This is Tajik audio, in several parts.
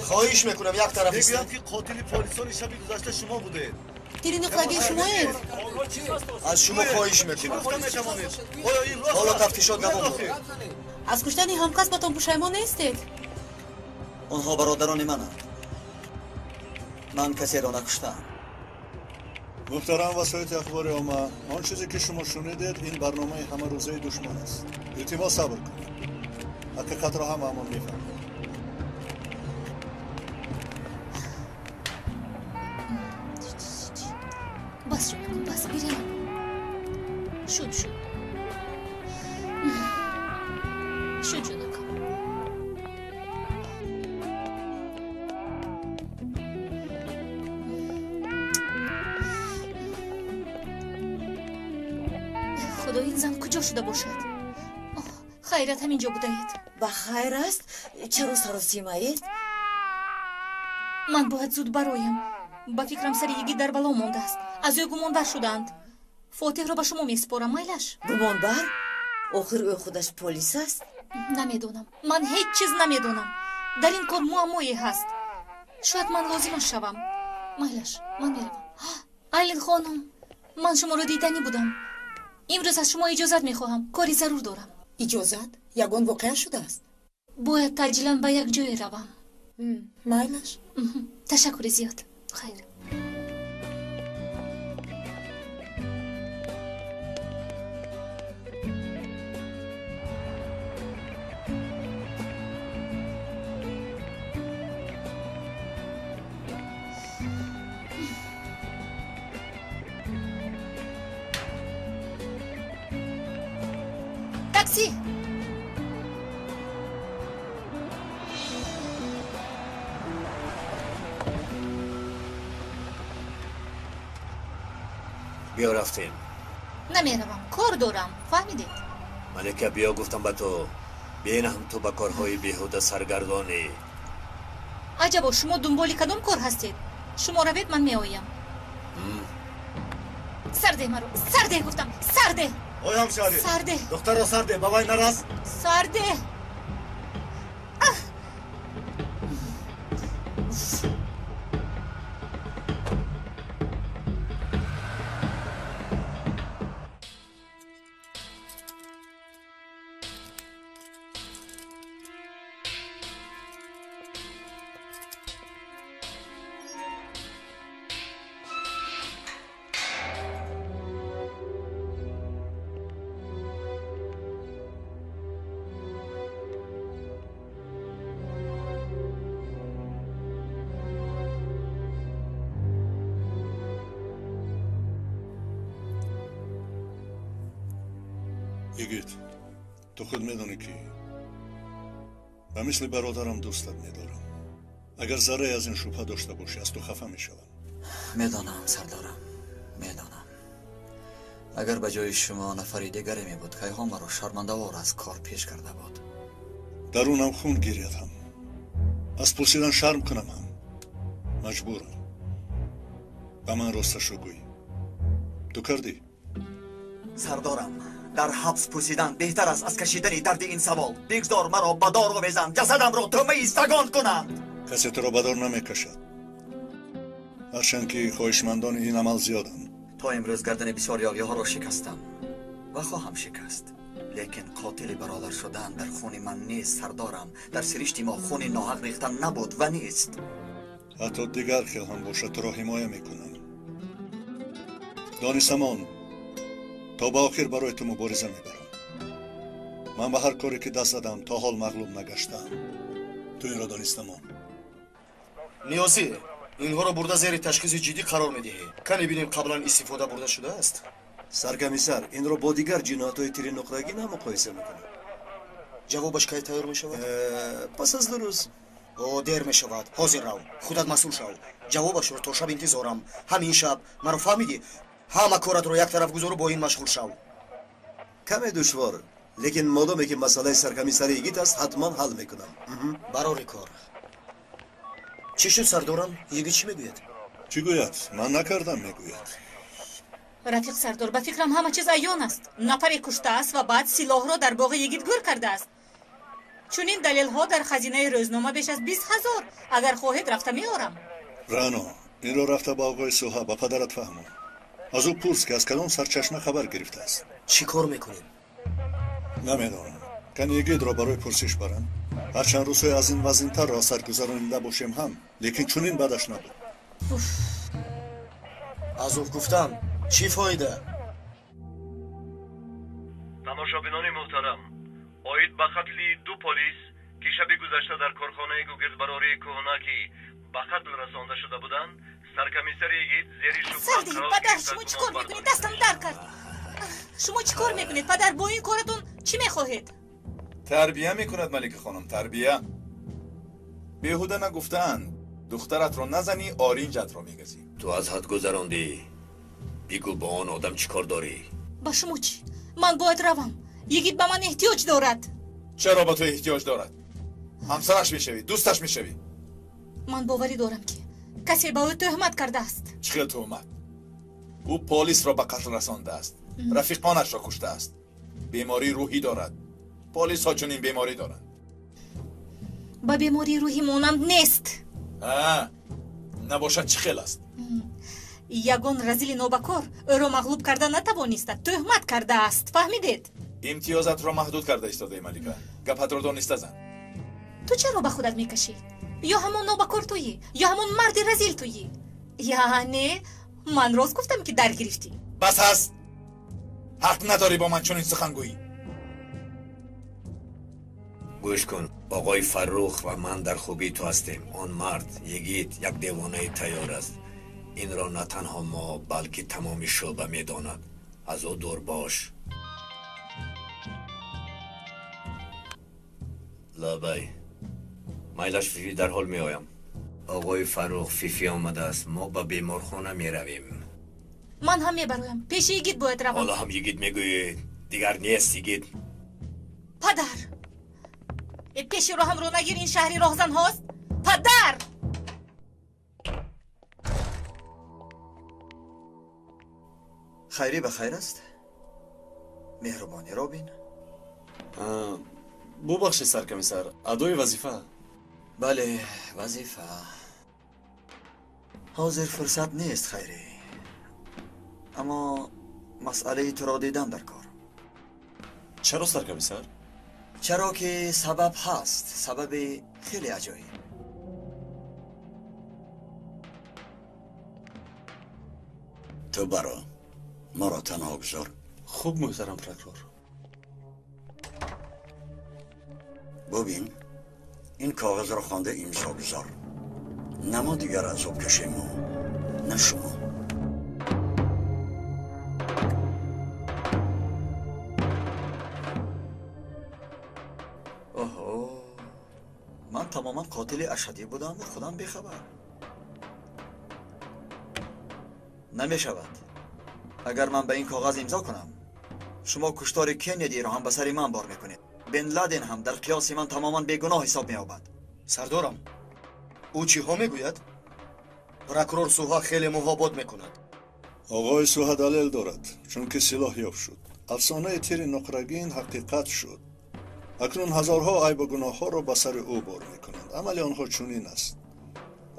Хоҳиш мекунам, як тараф истед. Мегӯянд, ки қотили полисони шаби гузашта шумо будед. Тири нуқрагин шумоед? Аз шумо хоҳиш мекунам. Ҳоло тафтишот давом дорад. Аз куштани ҳамкасбатон пушаймон нестед? Онҳо бародарони мананд. Ман касеро накуштаам. Муҳтарам васоити ахбори омма, он чизе ки шумо шунидед, ин барномаи ҳамарӯзаи душман аст. Илтимос, сабр кунед. Ҳақиқатро ҳамаамон мефаҳмем. Бас шуд, бас, гиря накун. Шуд, шуд. Шуд, ҷонакам. Худо, ин зан куҷо шуда бошад? Хайрат, ҳамин ҷо будаед. Ба хайр аст? Чаро саросимаед? Ман бояд зуд бароям. Ба фикрам, сари йигит дар бало мондааст. Аз ӯ гумонбар шудаанд. Фотиҳро ба шумо месупорам, майлаш? Гумонбар? Охир ӯ худаш полис аст. Намедонам, ман ҳеҷ чиз намедонам. Дар ин кор муаммое ҳаст. Шояд ман лозимаш шавам. Майлаш, ман меравам. Айлин хонум, ман шуморо диданӣ будам. Имрӯз аз шумо иҷозат мехоҳам, кори зарур дорам. Иҷозат? Ягон воқеа шудааст? Бояд таъҷилан ба як ҷое равам. Майлаш. Ташаккури зиёд. Хайр. Такси! Биё, рафтем. Намеравам, кор дорам, фаҳмидед? Малика, биё, гуфтам ба ту. Бенаҳм ту ба корҳои беҳуда саргардонӣ. Аҷабо, шумо дунболи кадом кор ҳастед? Шумо равед, ман меоям. Сарде маро, сарде, гуфтам, сарде! Ой, ҳамшаҳрӣ! Сарде! Духтарро сарде, ба вай нарас. Сарде! Игит, ту худ медонӣ, ки ба мисли бародарам дӯстат медорам. Агар заррае аз ин шубҳа дошта бошӣ, аз ту хафа мешавам. Медонам, сардорам, медонам. Агар ба ҷои шумо нафари дигаре мебуд, кайҳо маро шармандавор аз кор пеш карда буд. Дарунам хун гиряд ҳам, аз пурсидан шарм кунам ҳам, маҷбурам. Ба ман росташро гӯй, ту кардӣ? Сардорам, дар ҳабс пурсидан беҳтар аст аз кашидани дарди ин савол. Бигзор маро ба дор овезанд, ҷасадамро тӯъмаи сагон кунанд. Касе туро ба дор намекашад, ҳарчанд ки хоҳишмандони ин амал зиёданд. То имрӯз гардани бисёр ёғиҳоро шикастам ва хоҳам шикаст, лекин қотили бародар шудан дар хуни ман нест, сардорам. Дар сиришти мо хуни ноҳақ рехтан набуд ва нест. Ҳатто дигар хел ҳам бошад, туро ҳимоя мекунам. Донистамон, то ба охир барои ту мубориза мебарам. Ман ба ҳар коре ки даст задам, то ҳол мағлуб нагаштаам. Ту инро донистамон. Ниёзӣ, инҳоро бурда зери ташхиси ҷиддӣ қарор медиҳӣ. Кане бинем, қаблан истифода бурда шудааст? Саркомиссар, инро бо дигар ҷиноятҳои тири нуқрагин ҳам муқоиса мекунад. Ҷавобаш кай тайёр мешавад? Пас аз 2 рӯз. О, дер мешавад. Ҳозир рав, худат масъул шав. Ҷавобашро то шаб интизорам. Ҳамин шаб, маро фаҳмидӣ? Ҳама коратро як тараф гузору бо ин машғул шав. Каме душвор, лекин модоме ки масъалаи саркомиссари Игит аст, ҳатман ҳал мекунам. Барори кор. Чӣ шуд, сардорам? Йигит чӣ мегӯяд? Чӣ гӯяд? Ман накардам, мегӯяд. Рафиқ сардор, ба фикрам, ҳама чиз аён аст. Нафаре куштааст ва баъд силоҳро дар боғи йигит гӯр кардааст. Чунин далелҳо дар хазинаи рӯзнома беш аз 20,000. Агар хоҳед, рафта меорам. Рано, инро рафта ба оғои Суҳа, ба падарат фаҳмон. Аз ӯ пурс, ки аз кадом сарчашма хабар гирифтааст. Чӣ кор мекунем? Намедонам. Кани Йигитро барои пурсиш баранд. Ҳарчанд рӯзҳои аз ин вазнинтарро аз сар гузаронида бошем ҳам, лекин чунин бадаш набуд. Аз ӯ гуфтан чӣ фоида? Тамошобинони муҳтарам, оид ба қатли ду полис, ки шаби гузашта дар корхонаи гугирдбарории кӯҳна, ки ба қатл расонда шуда буданд, саркомиссари Йигит зери шубҳа Сардиҳ, қарор падар, гирифта шумо чӣ кор гумон мекунед? бардошта Дастам дар кард. Шумо чӣ кор мекунед, падар? Бо ин коратон чӣ мехоҳед? Тарбия мекунад, Малика хонум, тарбия. Беҳуда нагуфтаанд: духтаратро назанӣ, оринҷатро мегазӣ. Ту аз ҳад гузарондӣ. Бигӯ, бо он одам чӣ кор дорӣ? Ба шумо чӣ? Ман бояд равам. Йигит ба ман эҳтиёҷ дорад. Чаро ба ту эҳтиёҷ дорад? Ҳамсараш мешавӣ, дӯсташ мешавӣ. Ман боварӣ дорам, ки касе ба ӯ тӯҳмат кардааст. Чӣ хел тӯҳмат? Ӯ полисро ба қатл расондааст, рафиқонашро куштааст, бемории рӯҳӣ дорад. Полисҳо чунин беморӣ доранд. Ба бемории рӯҳӣ монанд нест. Набошад, чӣ хел аст? Ягон разили нобакор ӯро мағлуб карда натавониста, тӯҳмат кардааст, фаҳмидед? Имтиёзатро маҳдуд карда истодаи, Малика. Гапатро дониста зан. Ту чаро ба худат мекашӣ? Ё ҳамон нобакор туӣ, ё ҳамон марди разил туӣ. Яъне ман рост гуфтам, ки дар гирифтӣ. Бас аст! Ҳақ надорӣ бо ман чунин сухан гӯӣ. Гӯш кун, оғои Фаррух ва ман дар хубии ту ҳастем. Он мард Йигит як девонаи тайёр аст. Инро на танҳо мо, балки тамоми шӯъба медонад. Аз ӯ дур бош. Лабай, майлаш, Фифи, дарҳол меоям. Оғои Фаррух, Фифи омадааст, мо ба беморхона меравем. Ман ҳам мебароям, пеши Йигит бояд равам. Ҳоло ҳам Йигит мегӯӣ? Дигар нест Йигит. Падар, пеши роҳамро нагир, ин шаҳри роҳзанҳост. Падар! Хайрӣ ба хайр аст, меҳрубонӣ робин. Бубахшед, саркомиссар, адои вазифа. Бале, вазифа. Ҳозир фурсат нест, Хайрӣ, аммо масъалаи туро дидан дар кор. Чаро, саркомиссар? Чаро ки сабаб ҳаст, сабаби хеле аҷоиб. Ту баро, маро танҳо гузор. Хуб, муҳтарам прокурор. Бубин, ин коғазро хонда имзо гузор. На мо дигар азоб кашему, на шумо. Оҳо, ман тамоман қотили ашадӣ будаму худам бехабар. Намешавад. Агар ман ба ин коғаз имзо кунам, шумо куштори Кеннедиро ҳам ба сари ман бор мекунед. Бен Ладен ҳам дар қиёси ман тамоман бегуноҳ ҳисоб меёбад. Сардорам, ӯ чиҳо мегӯяд? Прокурор Суҳа хеле муҳобот мекунад. Оғои Суҳа далел дорад, чунки силоҳ ёфт шуд. Афсонаи тири нуқрагин ҳақиқат шуд. Акнун ҳазорҳо айбу гуноҳҳоро ба сари ӯ бор мекунанд. Амали онҳо чунин аст: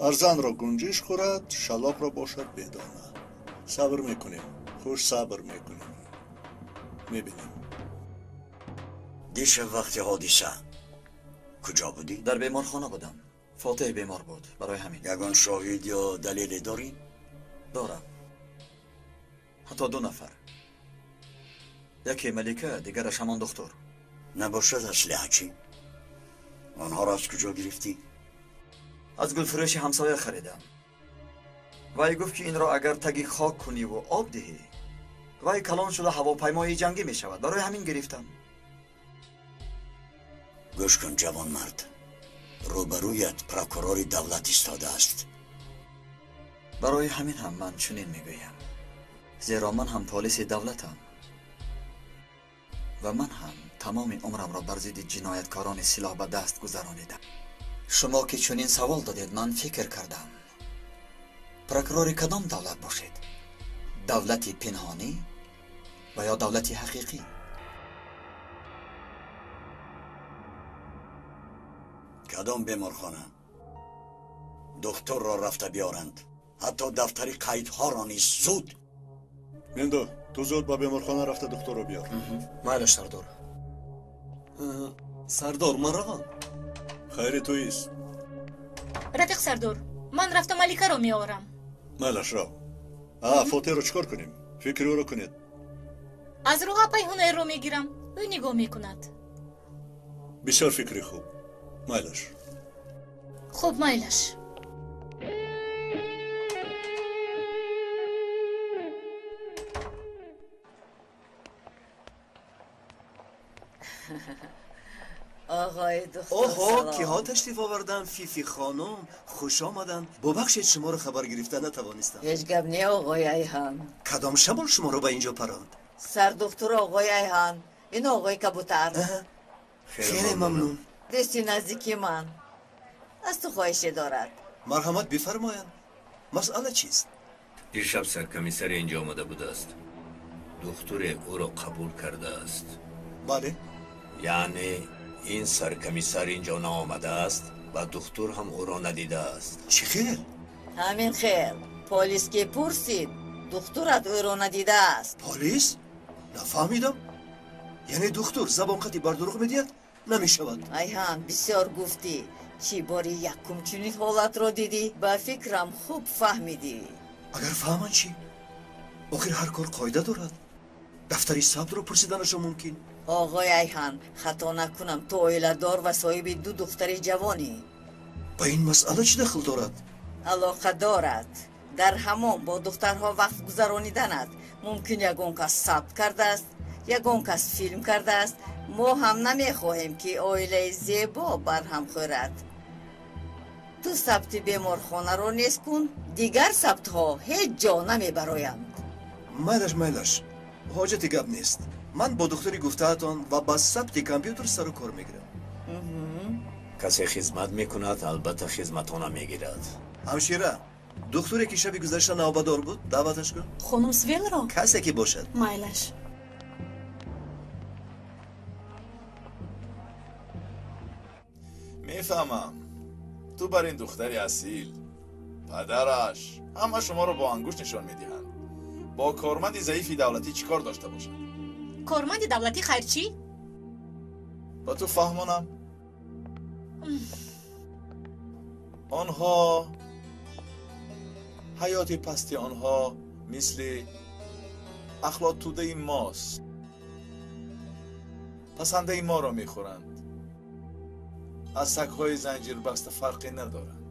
арзанро гунҷиш хӯрад, шалоқро бошад бедона. Сабр мекунем, хуш сабр мекунем, мебинем. Дишаб вақти ҳодиса куҷо будӣ? Дар беморхона будам. Фотеҳ бемор буд, барои ҳамин. Ягон шоҳид ё далеле дорӣ? Дорам, ҳатто ду нафар. Яке Малика, дигараш ҳамон духтур. Набошад аслиҳа чӣ? Онҳоро аз куҷо гирифтӣ? Аз гулфурӯши ҳамсоя харидам. Вай гуфт, ки инро агар таги хок куниву об диҳӣ, вай калон шуда ҳавопаймои ҷангӣ мешавад. Барои ҳамин гирифтам. Гӯш кун, ҷавонмард, рӯбарӯят прокурори давлат истодааст. Барои ҳамин ҳам ман чунин мегӯям, зеро ман ҳам полиси давлатам ва ман ҳам тамоми умрамро бар зидди ҷинояткорони силоҳ ба даст гузаронидам. Шумо ки чунин савол додед, ман фикр кардам: прокурори кадом давлат бошед? Давлати пинҳонӣ ва ё давлати ҳақиқӣ? Кадом беморхона? Духтурро рафта биёранд. Ҳатто дафтари қайдҳоро низ зуд. Мендо, ту зуд ба беморхона рафта духтурро биёр. Майлаш, сардор. Сардор, ман равам. Хайри туист. Рафиқ сардор, ман рафта Маликаро меорам. Майлаш, рав. Фотиҳро чӣ кор кунем? Фикри ӯро кунед. Аз роҳ апай Ҳунайрро мегирам. Ӯ нигоҳ мекунад. Бисёр фикри хуб. Майлаш. Хуб, майлаш. Оғои духтур, оҳо, салом. Киҳо ташриф оварданд? Фифи хонум, хуш омаданд. Бубахшед, шуморо хабар гирифта натавонистам. Ҳеҷ гап не, оғои Айҳан. Кадом шамол шуморо ба инҷо паронд? Сардухтур оғои Айҳан, ин оғои Кабутар. Хеле мамнун. Дӯсти наздики ман аз ту хоҳише дорад. Марҳамат, бифармоянд. Масъала чист? Дишаб саркомиссар инҷо омада будааст. Духтуре ӯро қабул кардааст. Бале. Яъне ин саркомиссар инҷо наомадааст ва духтур ҳам ӯро надидааст. Чӣ хел? Ҳамин хел. Полис ки пурсид, духтурат ӯро надидааст. Полис? Нафаҳмидам. Яъне духтур забонқати бар дурӯғ медиҳад? Намешавад. Айҳан, бисёр гуфтӣ. Чӣ бори якум чунин ҳолатро дидӣ? Ба фикрам, хуб фаҳмидӣ. Агар фаҳманд чӣ? Охир ҳар кор қоида дорад. Дафтари сабтро пурсиданашон мумкин. Оғои Айҳан, хато накунам, ту оиладор ва соҳиби ду духтари ҷавонӣ. Ба ин масъала чӣ дахл дорад? Алоқа дорад. Дар ҳамом бо духтарҳо вақт гузарониданат мумкин. Ягон кас сабт кардааст, ягон кас филм кардааст. Мо ҳам намехоҳем, ки оилаи зебо барҳам хӯрад. Ту сабти беморхонаро нест кун, дигар сабтҳо ҳеҷ ҷо намебароянд. Майлаш, майлаш, ҳоҷати гап нест. Ман бо духтури гуфтаатон ва ба сабти компютер сару кор мегирам. Касе хизмат мекунад, албатта хизматона мегирад. Ҳамшира, духтуре ки шаби гузашта навбадор буд, даъваташ кун. Хонум Свелро? Касе ки бошад. Майлаш. Мефаҳмам, ту бар ин духтари асил, падараш ҳама шуморо бо ангушт нишон медиҳанд. Бо корманди заифи давлатӣ чӣ кор дошта бошад? Корманди давлатӣ хайр чӣ? Ба ту фаҳмонам, онҳо ҳаёти пасти онҳо мисли ахлоттудаи мост, пасандаи моро мехӯранд. Аз сагҳои занҷирбаста фарқе надоранд.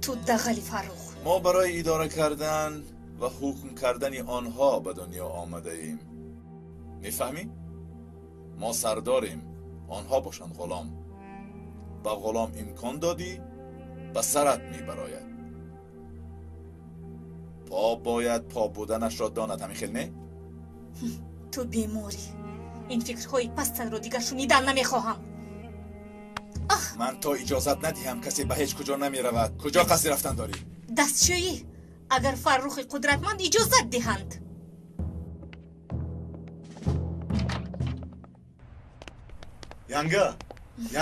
Ту дағали, Фаррух. Мо барои идора кардан ва ҳукм кардани онҳо ба дунё омадаем. Мефаҳмӣ? Мо сардорем, онҳо бошанд ғулом. Ба ғулом имкон додӣ, ба сарат мебарояд. По бояд по буданашро донад, ҳамин хел не? Ту беморӣ. Ин фикрҳои пастатро дигар шунидан намехоҳам. Ман то иҷозат надиҳам, касе ба ҳеҷ куҷо намеравад. Куҷо қасди рафтан дорӣ? Дастшӯӣ. Агар Фаррухи қудратманд иҷозат диҳанд. Янга,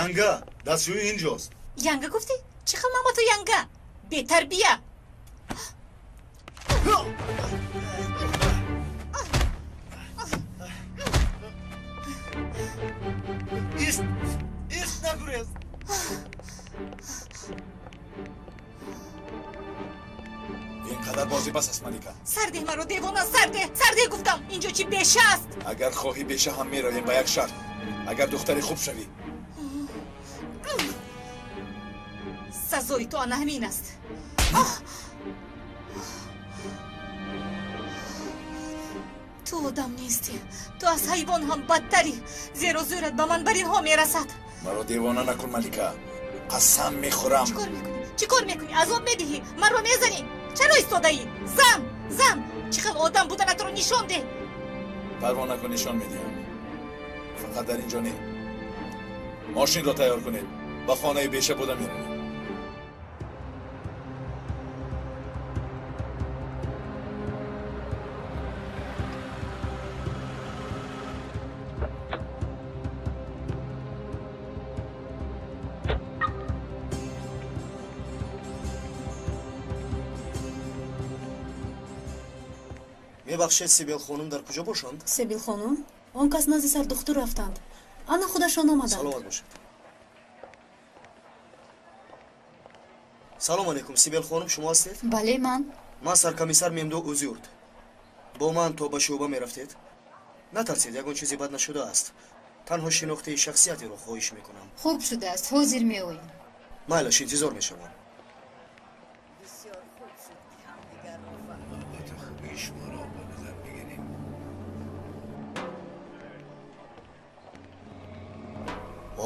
янга, дастшӯӣ инҷост. Янга гуфтӣ? Чӣ хел ман ба ту янга? Бетарбия. Ист, ист, нагурез. Ин қадар бозӣ бас аст, Малика. Сардеҳ маро, девона, сардеҳ, сардеҳ гуфтам. Инҷо чӣ беша аст? Агар хоҳӣ, беша ҳам меравем, ба як шарт: агар духтари хуб шавӣ. Сазои ту ана ҳамин аст. Ту одам нестӣ, ту аз ҳайвон ҳам бадтарӣ, зеро зӯрат ба ман бар инҳо мерасад. Маро девона накун, Малика, қасам мехӯрам. Чӣ кор мекунӣ? Чӣ кор мекунӣ? Азоб медиҳӣ, маро мезанӣ. Чаро истодаӣ? Зан, зан, чӣ хел одам буданатро нишон деҳ. Парво накун, нишон медиҳам, фақат дар ин ҷо не. Мошинро тайёр кунед, ба хонаи беша буда меравем. Мебахшед, Сибел хонум дар куҷо бошанд? Сибил хонум? Он кас назди сардухтур рафтанд. Ана худашон омаданд. Саломат бошед. Салом алейкум, Сибел хонум, шумо ҳастед? Бале, ман. Ман саркомиссар Мемдо Ӯзюрт. Бо ман то ба шӯъба мерафтед? Натарсед, ягон чизе бад нашудааст. Танҳо шинохтаи шахсиятеро хоҳиш мекунам. Хуб шудааст, ҳозир меоем. Майлаш, интизор мешавам. Албатта, хубии шуморо ба назар мегирем.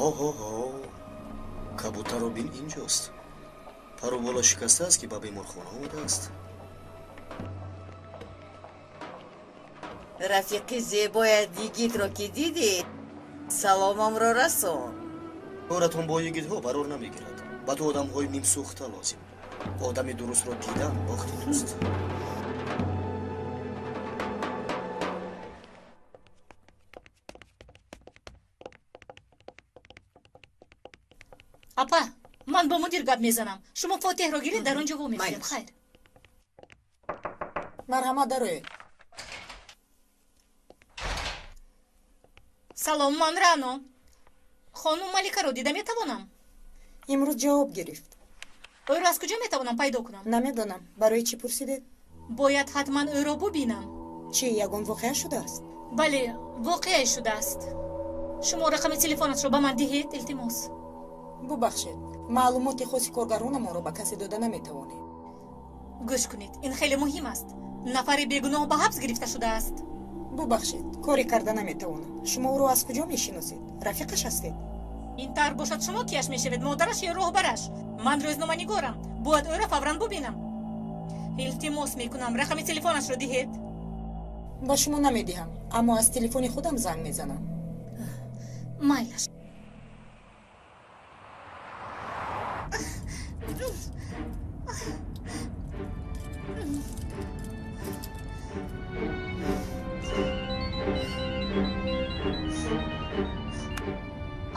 Оҳоҳо, кабутарро бин, инҷост. Пару бола шикастааст, ки ба беморхона омадааст. Рафиқи зебоят Йигитро ки дидӣ, саломамро расон. Коратон бо йигитҳо барор намегирад. Ба ту одамҳои нимсӯхта лозим. Одами дурустро дидан бохти туст. Апа, ман бо мудир гап мезанам. Шумо Фотеҳро гиред, дар он ҷо вомехӯрем. Хайр. Марҳамат, дароед. Салом, ман Рано. Хонум Маликаро дида метавонам? Имрӯз ҷавоб гирифт. Ӯро аз куҷо метавонам пайдо кунам? Намедонам. Барои чӣ пурсидед? Бояд ҳатман ӯро бубинам. Чӣ, ягон воқеа шудааст? Бале, воқеае шудааст. Шумо рақами телефонатро ба ман диҳед, илтимос. Бубахшед, маълумоти хоси коргаронамонро ба касе дода наметавонем. Гӯш кунед, ин хеле муҳим аст. Нафари бегуноҳ ба ҳабс гирифта шудааст. Бубахшед, коре карда наметавонам. Шумо ӯро аз куҷо мешиносед? Рафиқаш ҳастед? Ин тавр бошад, шумо кияш мешавед, модараш ё роҳбараш? Ман рӯзноманигорам, бояд ӯро фавран бубинам. Илтимос мекунам, рақами телефонашро диҳед. Ба шумо намедиҳам, аммо аз телефони худам занг мезанам. Майлаш.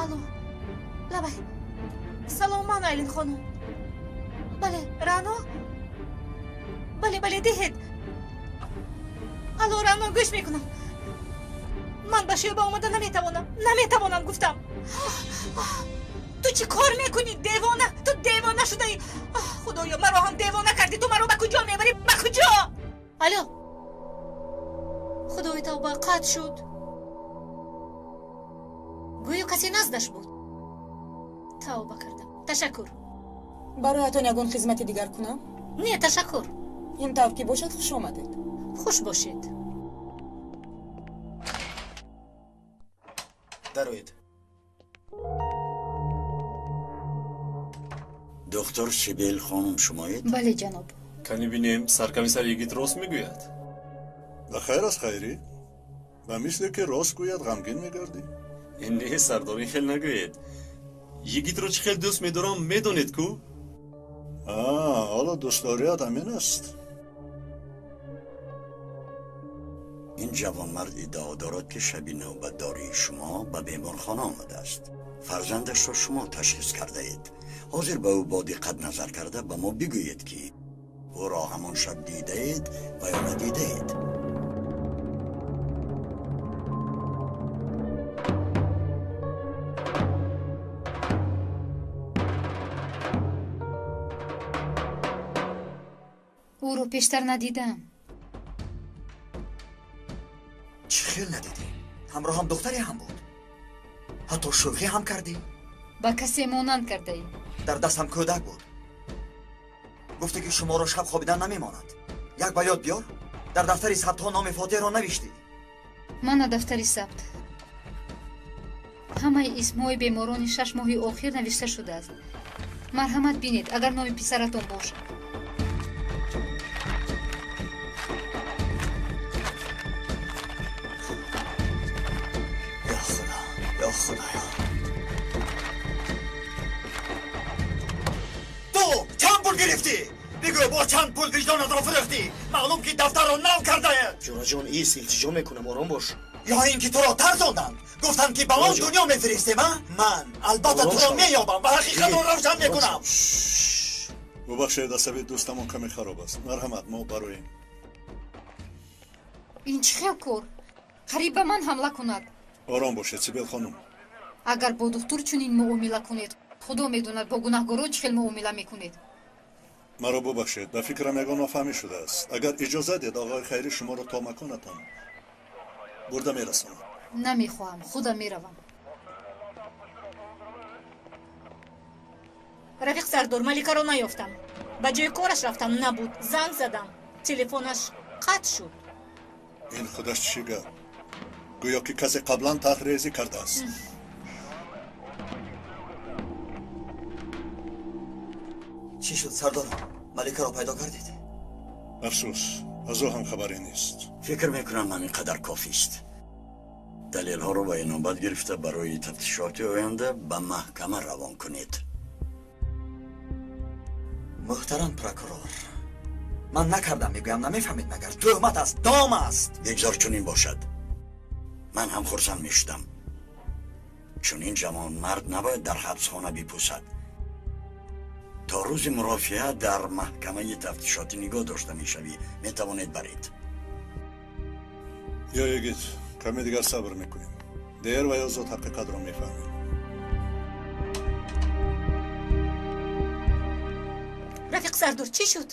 Алло, лабай. Салом, ман Айлин хонум. Бале, Рано? Бале, бале, диҳед. Алло, Рано, гӯш мекунам. Ман ба шӯъба омада наметавонам. Наметавонам, гуфтам. Ту чӣ кор мекунӣ, девона? Ту девона шудаӣ. Худоё, маро ҳам девона кардӣ. Ту маро ба куҷо мебарӣ? Ба куҷо? Алло. Худои тавба, қатъ шуд. Гӯё касе наздаш буд. Тавба кардам. Ташаккур. Бароятон ягон хизмати дигар кунам? Не, ташаккур. Ин тавр ки бошад, хуш омадед. Хуш бошед. Дароед. Доктор Сибел хонум шумоед? Бале, ҷаноб. Кани бинем, саркомиссар Йигит рост мегӯяд? Ба хайр аст, Хайрӣ. Ба мисле ки рост гӯяд, ғамгин мегардӣ. Не, сардор, ин хел нагӯед. Йигитро чӣ хел дӯст медорам, медонед ку? Ҳоло дӯстдорият ҳамин аст. Ин ҷавонмард иддао дорад, ки шаби навбатдории шумо ба беморхона омадааст. Фарзандашро шумо ташхис кардаед. Ҳозир ба ӯ бо диққат назар карда ба мо бигӯед, ки ӯро ҳамон шаб дидаед ва ё надидаед. Ӯро пештар надидам. Чӣ хел надидӣ? Ҳамроҳам духтаре ҳам буд. Ҳатто шӯхӣ ҳам кардӣ. Ба касе монанд кардаӣ. Дар дастам кӯдак буд. Гуфте ки шуморо шаб хобидан намемонад. Як ба ёд биёр, дар дафтари сабтҳо номи Фотеҳро навиштӣ. Мана дафтари сабт. Ҳамаи исмҳои беморони 6 моҳи охир навишта шудааст. Марҳамат бинед, агар номи писаратон бошад. Ё Худо, ё Худоё. Ту чанд пул гирифтӣ? Бигӯ, бо чанд пул виҷдонатро фурӯхтӣ? Маълум ки дафтарро нав кардаед. Ҷураҷон, ис, илтиҷо мекунам, ором бош. Ё ин ки туро тарсонданд, гуфтанд ки ба он дунё мефиристем, а? Ман албатта туро меёбам ва ҳақиқатро равшан мекунам. Бубахшед, асаби дӯстамон каме хароб аст. Марҳамат, мо бароем. Ин чӣ хел кор? Қариб ба ман ҳамла кунад. Ором бошед, Сибел хонум. Агар бо духтур чунин муомила кунед, худо медонад бо гунаҳгорон чӣ хел муомила мекунед. Маро бубахшед, ба фикрам ягон нофаҳмӣ шудааст. Агар иҷоза диҳед, оғои Хайрӣ шуморо то маконатон бурда мерасонад. Намехоҳам, худам меравам. Рафиқ сардор, Маликаро наёфтам. Ба ҷои кораш рафтам, набуд. Занг задам, телефонаш қатъ шуд. Ин худаш чӣ гап? Гӯё ки касе қаблан тарҳрезӣ кардааст. Чӣ шуд, сардор? Маликаро пайдо кардед? Афсӯс, аз ӯ ҳам хабаре нест. Фикр мекунам ҳамин қадар кофист. Далелҳоро ба инобат гирифта барои тафтишоти оянда ба маҳкама равон кунед. Муҳтарам прокурор, ман накардам, мегӯям, намефаҳмед магар? Тӯҳмат аст, дом аст. Бигзор чунин бошад. Ман ҳам хурсанд мешудам. Чунин ҷавонмард набояд дар ҳабсхона бипӯсад. То рӯзи мурофиа дар маҳкамаи тафтишотӣ нигоҳ дошта мешавӣ. Метавонед баред. Ё Йигит, каме дигар сабр мекунем. Дер ва ё зуд ҳақиқатро мефаҳмем. Рафиқ сардор, чӣ шуд?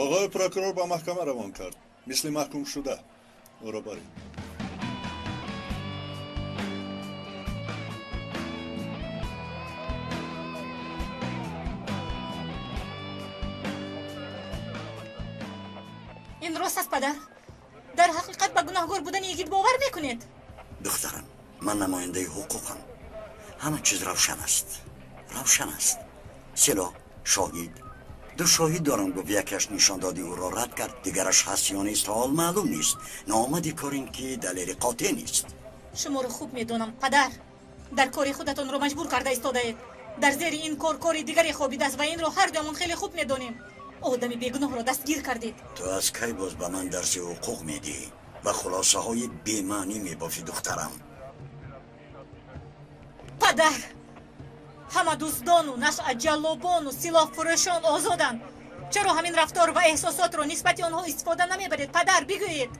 Оғои прокурор ба маҳкама равон кард, мисли маҳкумшуда. Ӯро баред. Ин рост аст, падар? Дар ҳақиқат ба гунаҳгор будани Йигит бовар мекунед? Духтарам, ман намояндаи ҳуқуқам. Ҳама чиз равшан аст. Равшан аст. Силоҳ, шоҳид. Ду шоҳид дорам, гуфт. Якеаш нишондоди ӯро рад кард, дигараш ҳаст ё нест ҳол маълум нест. Ноомади кор ин ки далели қотеъ нест. Шуморо хуб медонам, падар. Дар кори худатонро маҷбур карда истодаед. Дар зери ин кор кори дигаре хобидааст ва инро ҳар дуямон хеле хуб медонем. Одами бегуноҳро дастгир кардед. Ту аз кай боз ба ман дарси ҳуқуқ медиҳӣ ва хулосаҳои бемаънӣ мебофӣ, духтарам? Падар, ҳама дуздону нашъаҷаллобону силоҳфурӯшон озоданд. Чаро ҳамин рафтор ва эҳсосотро нисбати онҳо истифода намебаред, падар? Бигӯед.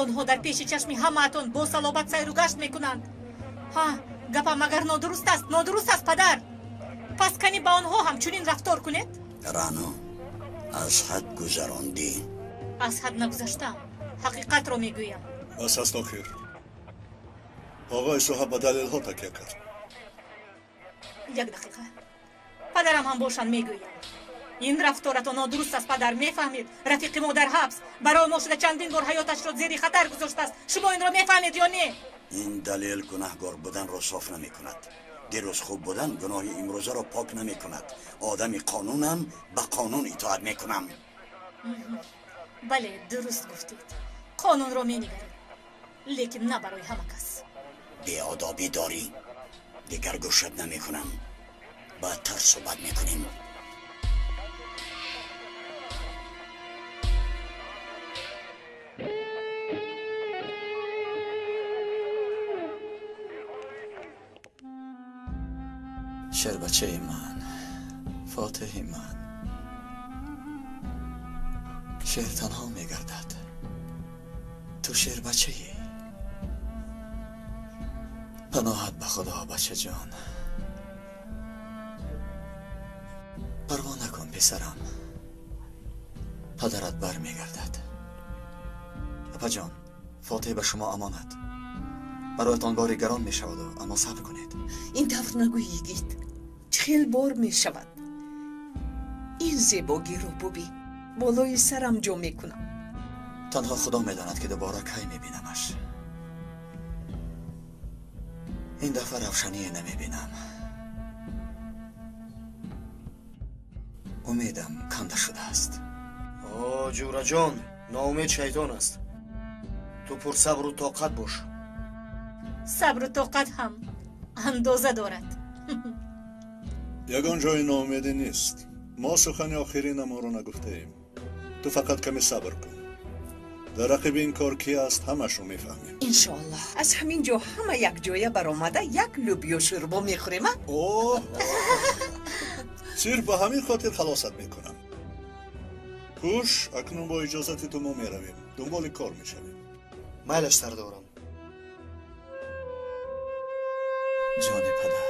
Онҳо дар пеши чашми ҳамаатон бо салобат сайру гашт мекунанд. Ҳа, гапам агар нодуруст аст, нодуруст аст, падар. Пас кани ба онҳо ҳам чунин рафтор кунед? Рано, аз ҳад гузарондӣ. Аз ҳад нагузаштам, ҳақиқатро мегӯям. Бас аст охир. Оғои Суҳа ба далелҳо такя кард. Як дақиқа. Падарам ҳам бошанд, мегӯям. Ин рафторатон нодуруст аст, падар, мефаҳмед? Рафиқи мо дар ҳабс барои мо шуда чандин бор ҳаёташро зери хатар гузоштааст. Шумо инро мефаҳмед ё не? Ин далел гунаҳгор буданро соф намекунад. Дирӯз хуб будан гуноҳи имрӯзаро пок намекунад. Одами қонунам, ба қонун итоат мекунам. Бале, дуруст гуфтед. Қонунро менигаред, лекин на барои ҳама кас. Беодобӣ дорӣ. Дигар гӯшат намекунам. Баъдтар суҳбат мекунем. Шербачаи ман, фотиҳи ман, шер танҳо мегардад. Ту шербачаӣ. Паноҳат ба худо, бачаҷон. Парво накун, писарам. Падарат бармегардад. Апаҷон, фотиҳ ба шумо амонат. Бароятон бори гарон мешаваду, аммо сабр кунед. Ин тавр нагӯй, Йигит. Чӣ хел бор мешавад. Ин зебогиро бубин, болои сарам ҷо мекунам. Танҳо худо медонад, ки дубора кай мебинамаш. Ин дафъа равшание намебинам. Умедам канда шудааст. О, ҷӯраҷон, ноумед шайтон аст. Ту пурсабру тоқат бош. Сабру тоқат ҳам андоза дорад. Ягон ҷои ноумедӣ нест. Мо сухани охиринамонро нагуфтаем. Ту фақат каме сабр кун. Дар рақиби ин кор ки аст, ҳамашро мефаҳмем. Иншоаллоҳ, аз ҳамин ҷо ҳама якҷоя баромада як лӯбиё шӯрбо мехӯрем. О, сирф ба ҳамин хотир халосат мекунам. Хуш, акнун бо иҷозати ту мо меравем. Дунболи кор мешавем. Майлаш, сардорам. Ҷони падар.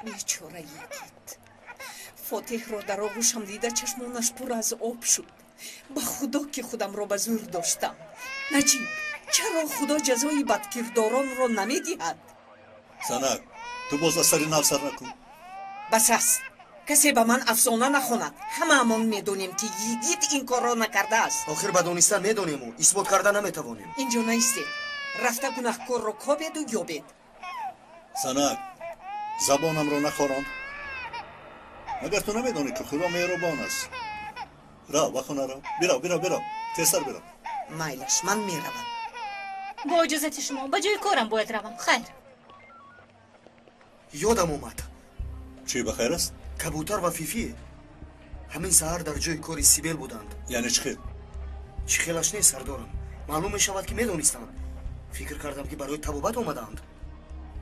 Бечора Йигит. Фотеҳро дар оғӯшам дида чашмонаш пур аз об шуд. Ба худо ки худамро ба зӯр доштам. Наҷиб, чаро худо ҷазои бадкирдоронро намедиҳад? Занак, ту боз аз сари нав сар накун. Бас аст. Касе ба ман афсона нахонад. Ҳамаамон медонем, ки Йигит ин корро накардааст. Охир ба донистан медонему, исбот карда наметавонем. Инҷо наистед. Рафта гунаҳкорро кобеду ёбед. Занак, забонамро нахорон. Магар ту намедонӣ, ки худо меҳрубон аст? Рав, ба хона рав. Бирав, бирав, бирав, тезтар бирав. Майлаш, ман меравам. Бо иҷозати шумо, ба ҷои корам бояд равам. Хайр. Ёдам омад. Чӣ, ба хайр аст? Кабутар ва Фифӣ ҳамин саҳар дар ҷои кори Сибел буданд. Яъне чӣ хел? Чӣ хелаш нест, сардорам. Маълум мешавад, ки медонистанд. Фикр кардам, ки барои табобат омадаанд.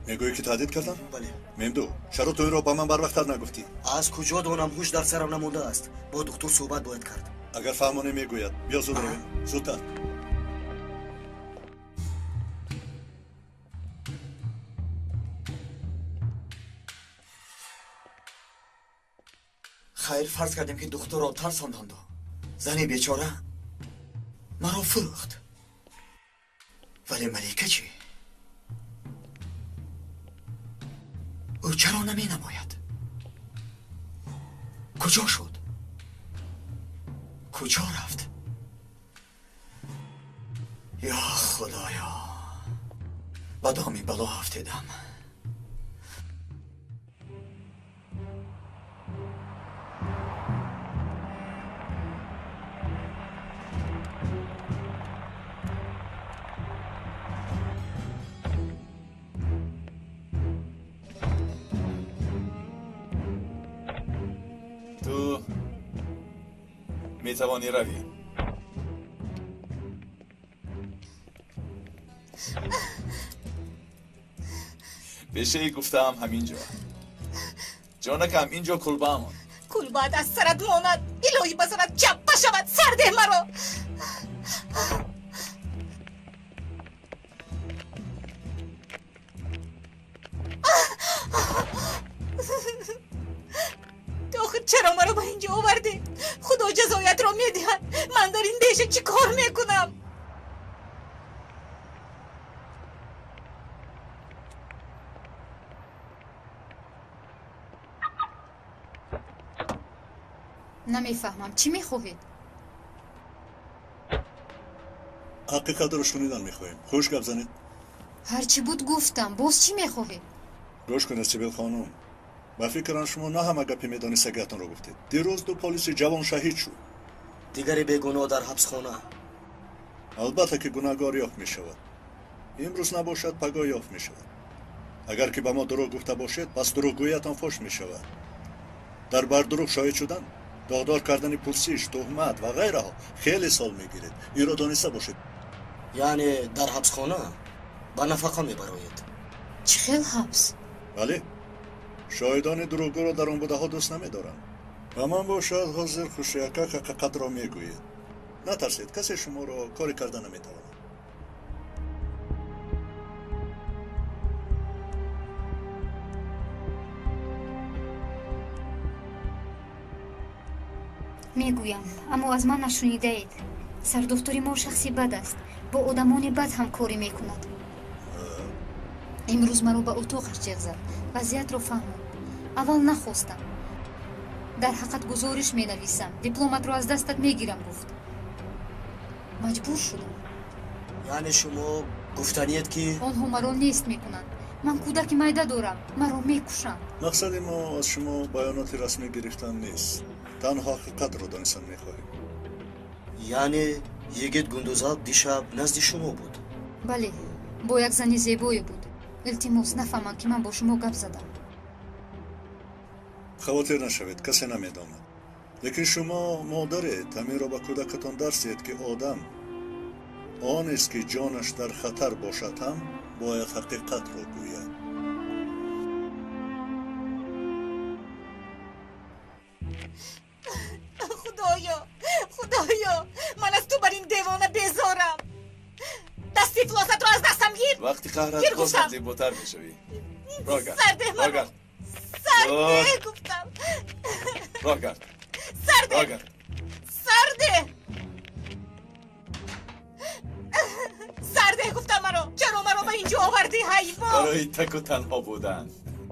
Мегӯӣ, ки таҳдид кардам? Бале. Мемду, чаро ту инро ба ман барвақттар нагуфтӣ? Аз куҷо донам, ҳуш дар сарам намондааст. Бо духтур суҳбат бояд кард. Агар фаҳмонӣ, мегӯяд. Биё, зуд равем, зудтар. Хайр, фарз кардем, ки духтурро тарсонданду зани бечора маро фурӯхт. Вале Малика чӣ? Ӯ чаро наменамояд? Куҷо шуд? Куҷо рафт? Ё худоё, ба доми бало афтидам. Ту метавонӣ равӣ. Бешаи гуфтаам ҳамин ҷо. Ҷонакам, ин ҷо кулбаамон. Кулбаат аз сарат монад. Илоҳӣ, ба сарат чаппа шавад. Сардеҳ маро. Ту охир чаро маро ба ин ҷо овардӣ? Худо ҷазоятро медиҳад. Ман дар ин беша чӣ кор мекунам? Намефаҳмам, чӣ мехоҳед? Ҳақиқатро шунидан мехоҳем. Хуш гап занед. Ҳарчи буд гуфтам, боз чӣ мехоҳед? Гӯш кунед, Сибил хонум, ба фикрам, шумо на ҳама гапи медонистагиатонро гуфтед. Дирӯз ду полиси ҷавон шаҳид шуд. Дигаре бегуноҳ дар ҳабсхона. Албатта, ки гунаҳгор ёфт мешавад. Имрӯз набошад, пагоҳ ёфт мешавад. Агар ки ба мо дурӯғ гуфта бошед, пас дурӯғгӯиятон фош мешавад. Дар бардурӯғ шоҳид шудан, доғдор кардани пурсиш, туҳмат ва ғайраҳо хеле сол мегиред. Инро дониста бошед. Яъне дар ҳабсхона ба нафақа мебароед? Чӣ хел ҳабс? Бале, шоҳидони дурӯғгӯро дар он будаҳо дӯст намедоранд. Ба ман бошад, ҳозир хушиякак ҳақиқатро мегӯед. Натарсед, касе шуморо коре карда наметавонад. Мегӯям, аммо аз ман нашунидаед. Сардухтури мо шахси бад аст, бо одамони бад ҳамкорӣ мекунад. Имрӯз маро ба утоқаш ҷеғ зад, вазъиятро фаҳмонд. Аввал нахостам. Дар ҳаққат гузориш менависам, дипломатро аз дастат мегирам, гуфт. Маҷбур шудам. Яъне шумо гуфтаниед, ки онҳо маро нест мекунанд. Ман кӯдаки майда дорам, маро мекушанд. Мақсади мо аз шумо баёноти расмӣ гирифтан нест, танҳо ҳақиқатро донистан мехоҳем. Яъне Йигит Гундузалп дишаб назди шумо буд. Бале, бо як зани зебое буд. Илтимос, нафаҳманд, ки ман бо шумо гап задам. Хавотир нашавед, касе намедонад. Лекин шумо модаред, ҳаминро ба кӯдакатон дарс диҳед, ки одам онест, ки ҷонаш дар хатар бошад ҳам бояд ҳақиқатро гӯяд. Худоё, худоё, ман аз ту бар ин девона безорам. Дасти ифлосатро аз дастам гир. Вақти қаҳрат Гир боз ҳам гуфтам. зеботар мешавӣ. Роҳ гард. Сарде Роҳ маро. гард. Сарде гуфтам. Роҳ гард. Сарде. Роҳ гард. Сарде. Сарде гуфтам маро. Чаро маро ба инҷо овардӣ, ҳайвон? Барои таку танҳо будан.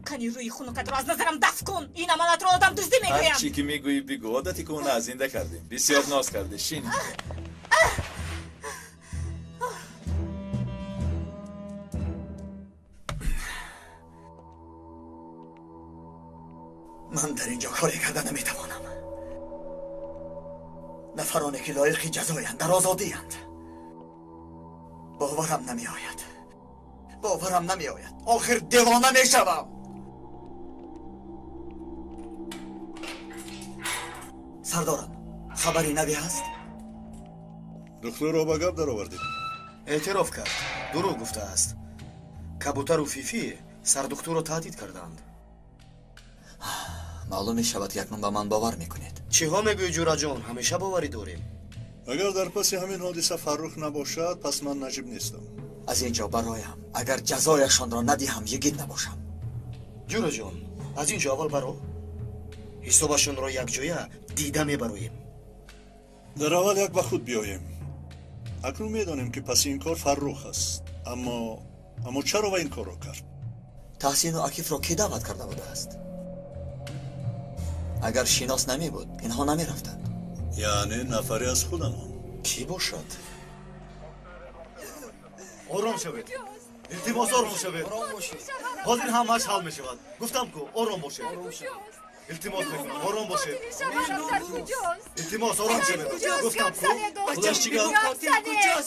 Кани рӯи хунукатро аз назарам дафт кун. Ин амалатро одам дуздӣ мегӯям. Ҳар чӣ ки мегӯӣ бигӯ. Одати кӯҳна зинда кардем. Бисёр ноз кардӣ. Шин. Ман дар инҷо коре карда наметавонам. Нафароне ки лоиқи ҷазоянд дар озодиянд. Боварам намеояд, боварам намеояд. Охир девона мешавам. Сардорам, хабари наве ҳаст? Духтурро ба гап даровардед. Эътироф кард, дурӯғ гуфтааст. Кабутару Фифӣ сардухтурро таҳдид карданд. Маълум мешавад, ки акнун ба ман бовар мекунед. Чиҳо мегӯӣ, Ҷураҷон? Ҳамеша боварӣ дорем. Агар дар паси ҳамин ҳодиса Фаррух набошад, пас ман Наҷиб нестам. Аз ин ҷо бароям. Агар ҷазояшонро надиҳам, йигит набошам. Ҷураҷон, аз ин ҷо аввал баро. Ҳисобашонро якҷоя дида мебароем. Дар аввал як ба худ биёем. Акнун медонем, ки паси ин кор Фаррух аст. Аммо чаро ва ин корро кард? Таҳсину Акифро кӣ даъват карда будааст? Агар шинос намебуд, инҳо намерафтанд. Яъне нафаре аз худамон. Кӣ бошад? Ором шавед. Илтимос, ором шавед. Ҳозир ҳамааш ҳал мешавад. Гуфтам ку, ором бошед. Илтимос мекунам, ором бошед. Илтимос, ором шавед. Гуфтам ку. Худаш чӣ гап?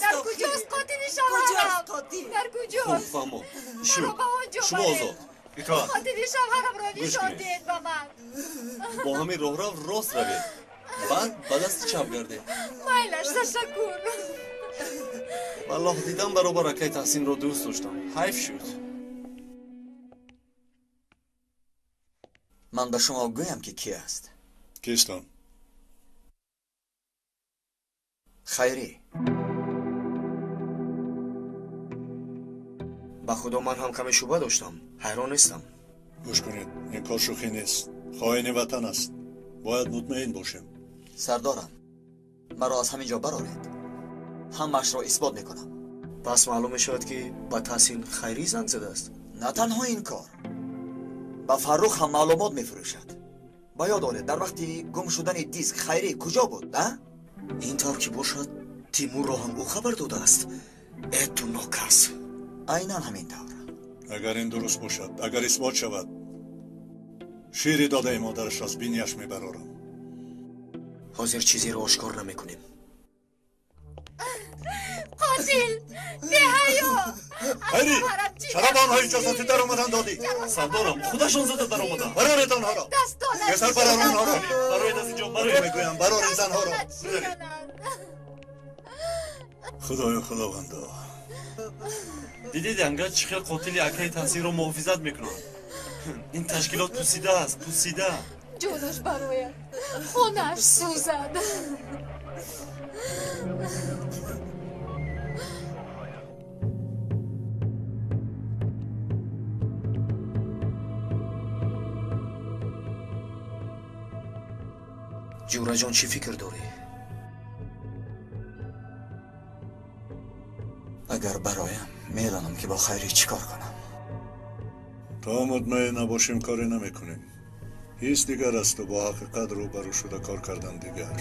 Дар куҷост қотили шавҳарам? Дар куҷост? Хуб, фаҳмо. Шуд. Шумо озод. Итоат. Қотили шавҳарамро Гӯш нишон кунед. диҳед ба ман. Бо ҳамин роҳрав рост равед. Баъд ба дасти чап гардед. Майлаш, ташаккур. Валлоҳ, дидам баробар акай Таҳсинро дӯст доштам. Ҳайф шуд. Ман ба шумо гӯям, ки кӣ аст. Кист он? Хайрӣ. Ба худо, ман ҳам каме шубҳа доштам. Ҳайрон нестам. Гӯш кунед, ин кор шӯхӣ нест. Хоини ватан аст. Бояд мутмаин бошем. Сардорам, маро аз ҳамин ҷо бароред. Ҳамаашро исбот мекунам. Пас маълум мешавад, ки ба Таҳсин Хайрӣ занг задааст. На танҳо ин кор, ба Фаррух ҳам маълумот мефурӯшад. Ба ёд оред, дар вақти гум шудани диск Хайрӣ куҷо буд, а? Ин тавр ки бошад, Тимурро ҳам ӯ хабар додааст. Э, ту нокас! Айнан ҳамин тавр. Агар ин дуруст бошад, агар исбот шавад, шири додаи модарашро аз бинияш мебарорам. Ҳозир чизеро ошкор намекунем. Қотил! Беҳаё! Хайрӣ, чаро ба онҳо иҷозати даромадан додӣ? Сардорам, худашон зада даромаданд. Бароред онҳоро. Дастонат Беҳтар барор онҳоро. Бароед аз ин ҷо, бароед. Мегӯям, бароред занҳоро. Дастонат шикананд. Худоё, худовандо. Дидед, анга чӣ хел қотили акаи Таҳсинро муҳофизат мекунанд. Ин ташкилот пусида аст, пусида. Ҷонаш барояд, хонааш сӯзад. Ҷураҷон, чӣ фикр дорӣ? Агар бароям, медонам, ки бо Хайрӣ чӣ кор кунам. То мутмаин набошем, коре намекунем. Ҳис дигар асту бо ҳақиқат рӯбарӯ шуда кор кардан дигар.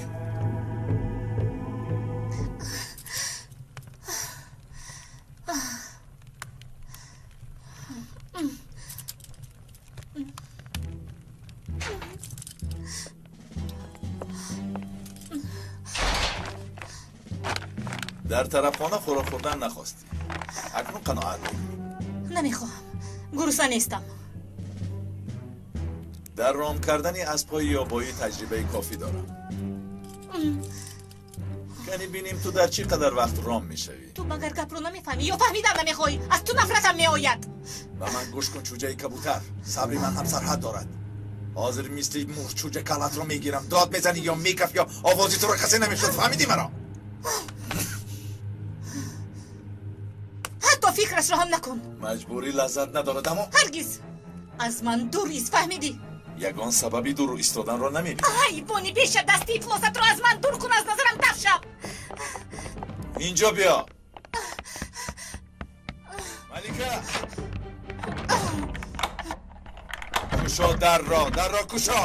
Дар тарабхона хӯрок хӯрдан нахостӣ. Акнун қаноат мекунӣ. Намехоҳам. Гурусна нестам. Дар ром кардани аспҳои ёбоӣ таҷрибаи кофӣ дорам. Кани бинем ту дар чӣ қадар вақт ром мешавӣ. Ту магар гапро намефаҳмӣ ё фаҳмидан намехоҳӣ? Аз ту нафратам меояд. Ба ман гӯш кун, чӯҷаи кабутар. Сабри ман ҳам сарҳад дорад. Ҳозир мисли мурчӯҷа калатро мегирам. Дод мезанӣ ё мекаф ё овози туро касе намешуд. Фаҳмидӣ маро? Ҳатто фикрашро ҳам накун. Маҷбурӣ лаззат надорад, аммо ҳаргиз аз ман дур ист, фаҳмидӣ? Ягон сабаби дур истоданро намебинам. Ҳайвони беша, дасти ифлосатро аз ман дур кун, аз назарам даф шав. Инҷо биё. Малика! Кушо дарро, дарро кушо!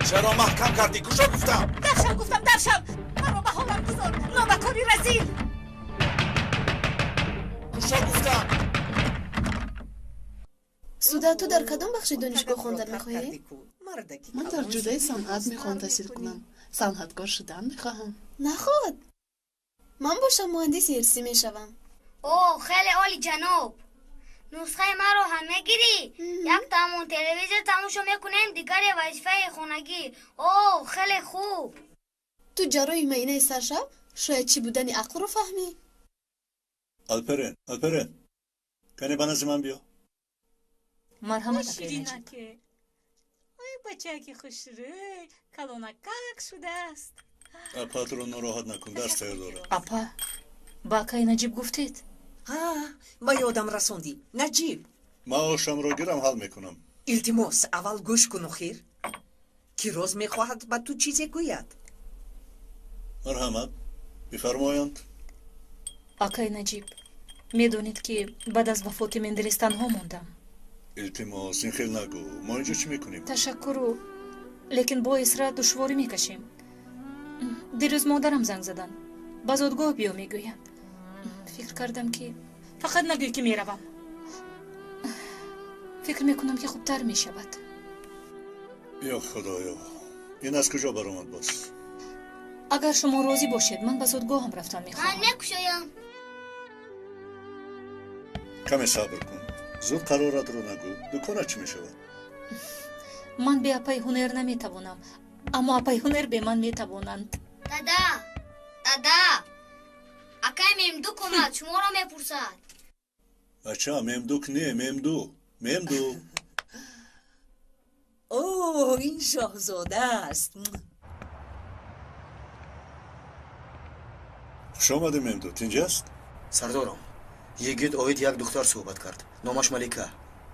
Чаро маҳкам кардӣ? Кушо гуфтам! Даф шав гуфтам, даф шав! Маро ба ҳолам гузор, нобакори разил! Кушо гуфтам! Суда, ту дар кадом бахши донишгоҳ хондан мехоҳӣ? Ман дар ҷодаи санъат мехоҳам таҳсил кунам. Санъаткор шудан мехоҳам. Наход! Ман бошам муҳандиси ирсӣ мешавам. О, хеле оли ҷаноб! Нусхаи маро ҳам мегирӣ? Як тамон телевизор тамошо мекунем, дигаре вазифаи хонагӣ. О, хеле хуб! Ту ҷарроҳи маинаи сар шав, шояд чӣ будани ақлро фаҳмӣ. Алперен, Алперен, кане ба назди ман биё. Марҳамат, ширинаке. Ой, бачаки хушрӯй, калонакак шудааст. Апатро нороҳат накун, дарс тайёр дорад. Апа, ба акаи Наҷиб гуфтед? Ҳа, ба ёдам расондӣ. Наҷиб. Маошамро гирам, ҳал мекунам. Илтимос, аввал гӯш кун охир. Ки роз мехоҳад ба ту чизе гӯяд. Марҳамат, бифармоянд. Акаи Наҷиб, медонед ки баъд аз вафоти Менделес танҳо мондам. Илтимос, ин хел нагӯ. Мо инҷо чӣ мекунем? Ташаккуру, лекин бо исра душворӣ мекашем. Дирӯз модарам занг заданд. Ба зодгоҳ биё мегӯянд. Фикр кардам ки фақат нагӯй ки меравам. Фикр мекунам ки хубтар мешавад. Ё худоё, ин аз куҷо баромад боз? Агар шумо розӣ бошед, ман ба зодгоҳам рафтан мехоҳам. Ман мекушоям. Каме сабр кун. Зуд қароратро нагӯ. Дуконат чӣ мешавад? Ман бе апаи ҳунер наметавонам, аммо апаи ҳунер бе ман метавонанд. Дада, дада, акай Мемдук омад, шуморо мепурсад. Бача, Мемдук не, Мемду, Мемду. О, ин шоҳзода аст. Хуш омадӣ, Мемду. Тинҷ аст? Сардорам, йигит оид як духтар суҳбат кард. Номаш Малика.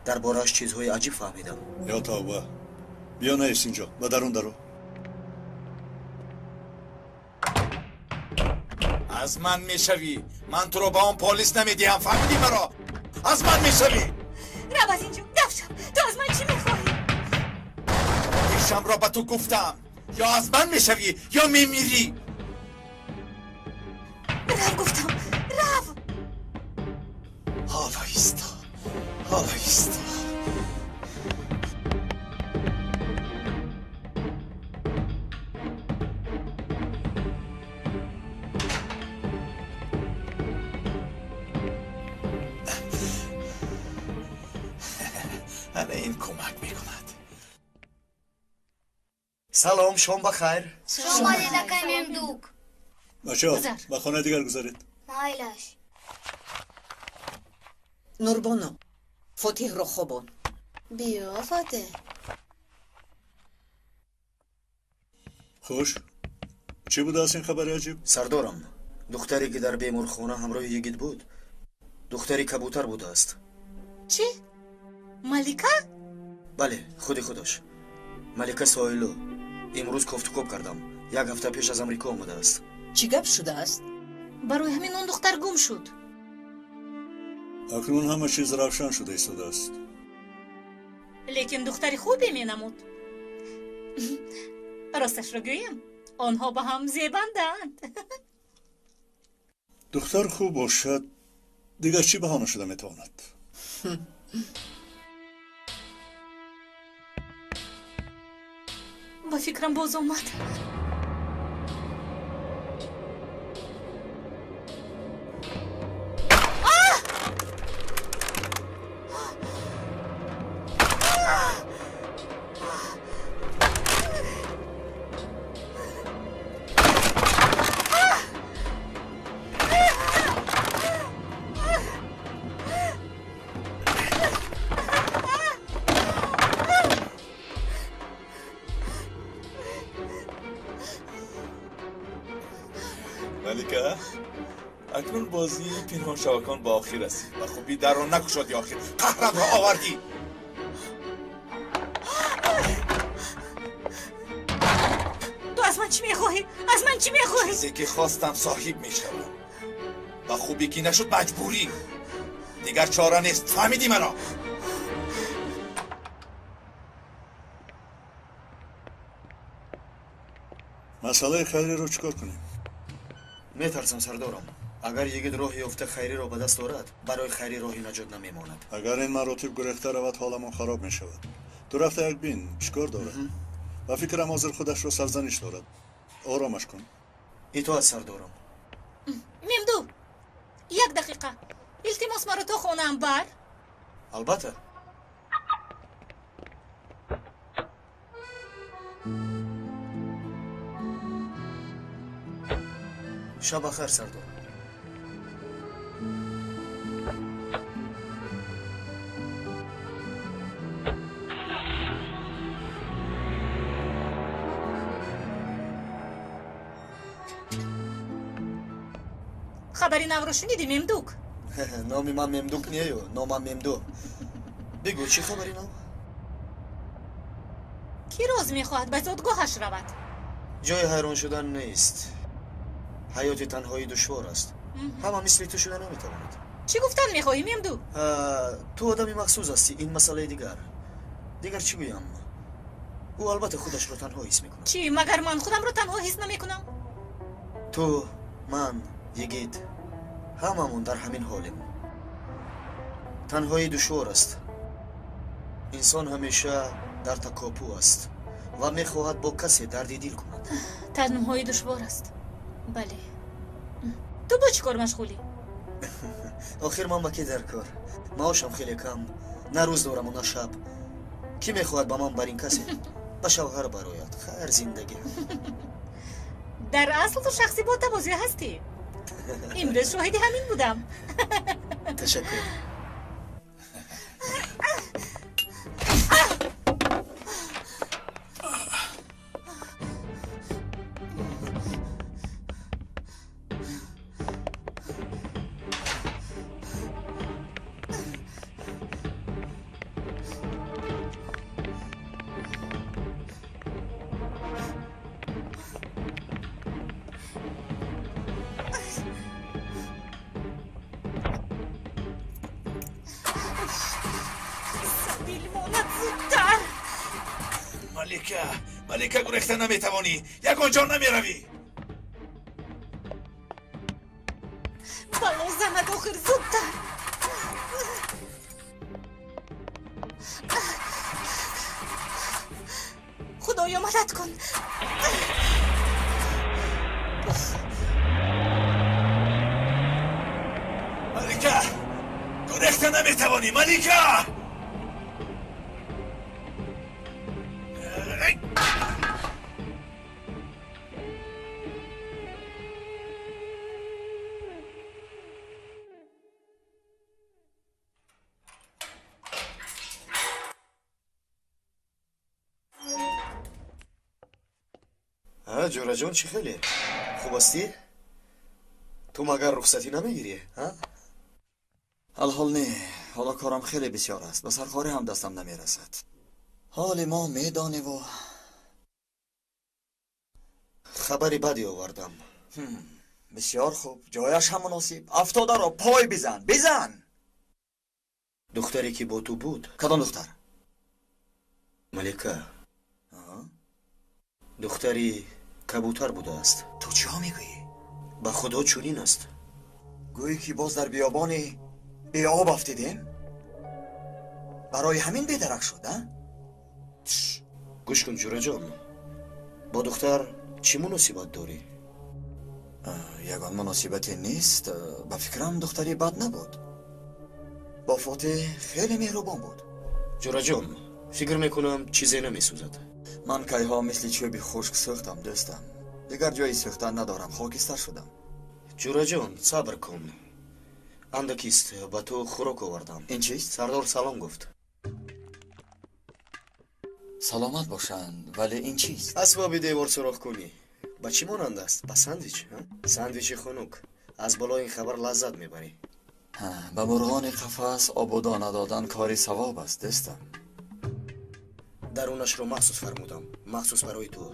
Дар борааш чизҳои аҷиб фаҳмидам. Ё тавба, биё наист инҷо, ба дарун даро. Аз ман мешавӣ. Ман туро ба он полис намедиҳам, фаҳмидӣ маро? Аз ман мешавӣ. Рав аз инҷо, даф шав. Ту аз ман чӣ мехоҳӣ? Ишамро ба ту гуфтам. Ё аз ман мешавӣ, ё мемирӣ. Рав гуфтам, рав. Ҳоло исто, ҳоло исто. Ана ин кӯмак мекунад. Салом, шом ба хайр. Хуш омадед, акай Мемдук. Бачаҳо, ба хонаи дигар гузаред. Майлаш. Нурбоно, Фотиҳро хобон. Биё, Фотиҳ. Хуш, чӣ будааст ин хабари аҷиб? Сардорам, духтаре ки дар беморхона ҳамроҳи йигит буд, духтари кабутар будааст. Чӣ? Малика? Бале, худи худаш. Малика Соилу. Имрӯз кофтукоб кардам. Як ҳафта пеш аз Амрико омадааст. Чӣ гап шудааст? Барои ҳамин он духтар гум шуд. Акнун ҳама чиз равшан шуда истодааст. Лекин духтари хубе менамуд. Росташро гӯям, онҳо ба ҳам зебандаанд. Духтар хуб бошад, дигар чӣ баҳона шуда метавонад? Ба фикрам боз омад. بازی پنهان شبکان به آخر رسید و خوبی در را نکشادی. آخر قهرم را آوردی. تو از من چی میخواهی؟ از من چی میخواهی؟ چیزی که خواستم صاحب میشوم و خوبی که نشد مجبوری، دیگر چاره نیست. فهمیدی مرا؟ مسئله خیری رو چیکار کنیم؟ میترسم سردارم، اگر یگید راه یافته خیری را به دست آورد، برای خیری راهی نجات نمیماند. اگر این مراتب گریخته رود حالمان خراب میشود. تو رفته یک بین چیکار دارد و فکرم حاضر خودش را سرزنش دارد. آرامش کن. اطاعت سردارم. ممدو یک دقیقه التماس مرا تا خانه‌ام بر. البته. شب بخیر سردار. خبری نو رو شنیدی ممدوک؟ نامی من ممدوک نیو، نامم ممدو. بگو چی خبری نو؟ کی روز میخواهد به زادگاهش رود؟ جای حیران شدن نیست. حیات تنهایی دشوار است. همه مثل تو شده نمیتواند. چی گفتن میخواهی ممدو؟ تو آدمی مخصوص هستی، این مسئله دیگر. دیگر چی گویم؟ او البته خودش رو تنها حس میکند. چی؟ مگر من خودم رو تنها حس نمیکنم؟ تو، من، یگید، هممون در همین حالیم. تنهایی دشوار است. انسان همیشه در تکاپو است و میخواهد با کسی درد دل کند. تنهایی دشوار است. بله. تو با چی کار مشغولی؟ آخر من با کی در کار؟ معاشم خیلی کم، نه روز دارم و نه شب. کی میخواهد با من بر این کسی به شوهر براید؟ خیر زندگی. در اصل تو شخصی با تواضع هستی. امروز شاهد همین بودم. تشکر. ملیکه گریخته نمیتوانی، یگان جا نمیروی. بلا زند آخر زودتر. خدایا مدد کن. ملیکه گریخته نمیتوانی. ملیکه جورا جان چی خیلی خوب هستی؟ تو مگر رخصتی نمیگیری؟ ها؟ الحال نه، حالا کارم خیلی بسیار است، به سرخوری هم دستم نمیرسد. حال ما میدانه و خبری بدی آوردم. بسیار خوب، جایش هم مناسب. افتاده را پای بزن، بزن. دختری که با تو بود. کدام دختر؟ ملیکه. دختری کبوتر بوده است. تو چه ها میگویی؟ به خدا چنین است. گویی که باز در بیابان بی آب افتیدیم، برای همین بیدرک شد. گوش کن جورا جان، با دختر چی مناسبت داری؟ یگان مناسبتی نیست. به فکرم دختری بد نبود، با فاتح خیلی مهربان بود. جورا جان فکر میکنم چیزی نمیسوزد. من کیها مثل چوبی خشک سوختم دوستم، دیگر جایی سوختن ندارم، خاکستر شدم. جورا جان صبر کن، اندکیست به تو خوراک آوردم. این چیست؟ سردار سلام گفت. سلامت باشند، ولی این چیست؟ اسباب دیوار سوراخ کنی. با چی مانند است؟ با ساندویچ. ساندویچ خنک. Аз болои ин хабар лаззат мебарӣ. Ба мурғони қафас обу дона додан кори савоб аст, дӯстам. Дарунашро махсус фармудам, махсус барои ту.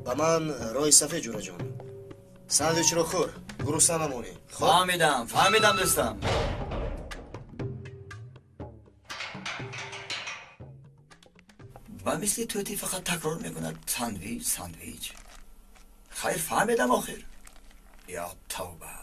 Ба ман роҳи сафед, ҷураҷон. Сандвичро хӯр, гурусна намонӣ. Фаҳмидам, фаҳмидам, дӯстам. Ба мисли тӯтӣ фақат такрор мекунад: сандвич, сандвич. Хайр, фаҳмидам охир. Ё тавба!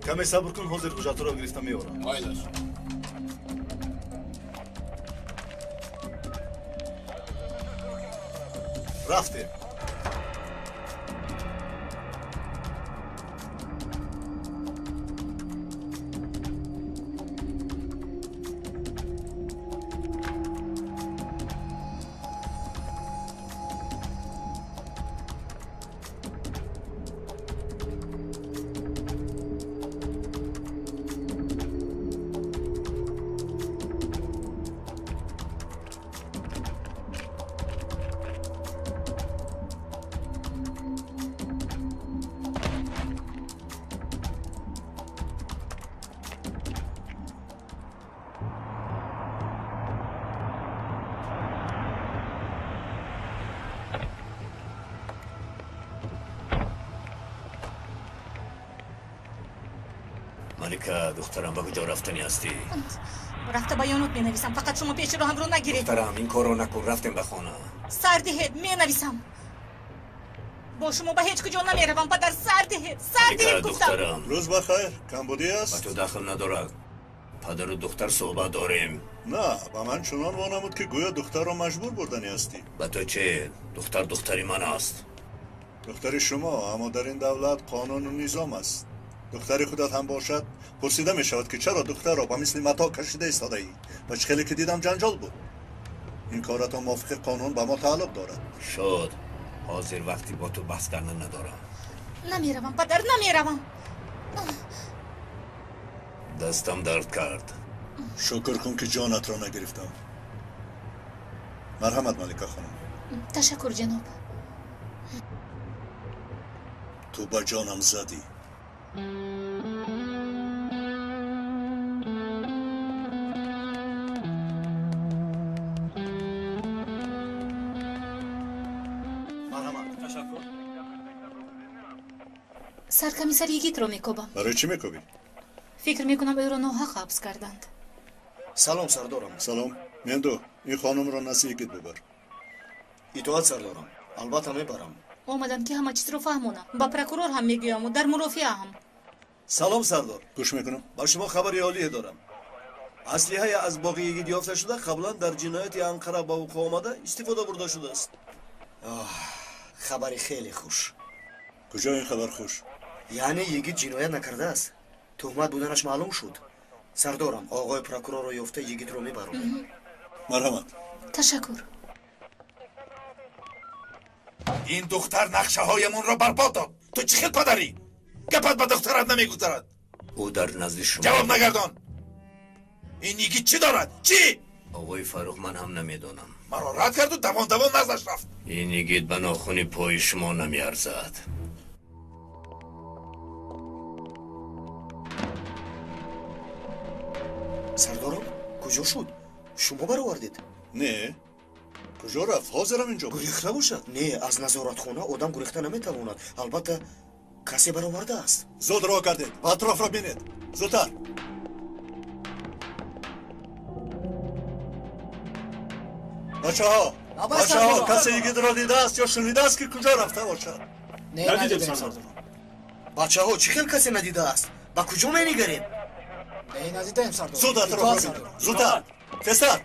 Каме сабр кун, ҳозир ҳуҷҷатҳоро гирифта меорам. Майлаш. Рафтем. Малика, духтарам, ба куҷо рафтанӣ ҳастӣ? Рафта баёнот менависам, фақат шумо пеши роҳамро нагиред. Духтарам, ин корро накун, рафтем ба хона. Сар диҳед, менависам. Бо шумо ба ҳеҷ куҷо намеравам, падар, сар диҳед, сар диҳед гуфтам. Духтарам, рӯз ба хайр, камбудӣ аст? Ба ту дахл надорад. Падару духтар суҳбат дорем. На, ба ман чунон вонамуд, ки гӯё духтарро маҷбур бурданӣ ҳастӣ. Ба ту чӣ? Духтар духтари ман аст. Духтари шумо, аммо дар ин давлат қонуну низом аст. Духтари худат ҳам бошад, пурсида мешавад, ки чаро духтарро ба мисли матоъ кашида истодаӣ ва чӣ хеле ки дидам ҷанҷол буд. Ин коратон мувофиқи қонун ба мо тааллуқ дорад. Шуд. Ҳозир вақти бо ту баҳс кардан надорам. Намеравам, падар, намеравам. Дастам дард кард. Шукр кун, ки ҷонатро нагирифтам. Марҳамат, Малика хонум. Ташаккур, ҷаноб. Ту ба ҷонам задӣ. Марҳамат. Ташаккур. Саркомиссар Йигитро мекобам. Барои чӣ мекобӣ? Фикр мекунам, ӯро ноҳақ ҳабс карданд. Салом, сардорам. Салом. Мендо, ин хонумро назди Йигит бибар. Итоат, сардорам, албатта мебарам. Омадам, ки ҳама чизро фаҳмонам. Ба прокурор ҳам мегӯяму дар мурофиа ҳам. Салом, сардор. Гӯш мекунам. Ба шумо хабари олие дорам. Аслиҳае аз боғи Йигит ёфта шуда, қаблан дар ҷинояти Анқара ба вуқӯъ омада истифода бурда шудааст. Хабари хеле хуш. Куҷо ин хабар хуш? Яъне Йигит ҷиноят накардааст, туҳмат буданаш маълум шуд. Сардорам, оғои прокурорро ёфта Йигитро мебаронем. Марҳамат. Ташаккур. Ин духтар нақшаҳоямонро барбод дод. Ту чӣ хел падарӣ? Гапат ба духтарат намегузарад. Ӯ дар назди шумо. Ҷавоб нагардон. Ин Йигит чӣ дорад? Чӣ? Оғои Фаррух, ман ҳам намедонам. Маро рад карду давон давон наздаш рафт. Ин Йигит ба нохуни пои шумо намеарзад. Сардорам, куҷо шуд? Шумо баровардед? Не, Куҷо рафт? Ҳозирам инҷо буд. Гурехта бошад? Не, аз назоратхона одам гурехта наметавонад. Албатта, касе баровардааст. Зуд роҳ кардед ва атрофро бинед. Зудтар. Бачаҳо, бачаҳо, касе йигитро дидааст ё шунидааст, ки куҷо рафта бошад? Надидем, сардор. Бачаҳо, чӣ хел касе надидааст? Ба куҷо менигарем? Не, надидаем, сардор. Зуд атрофро бинед. Зудтар, тезтар.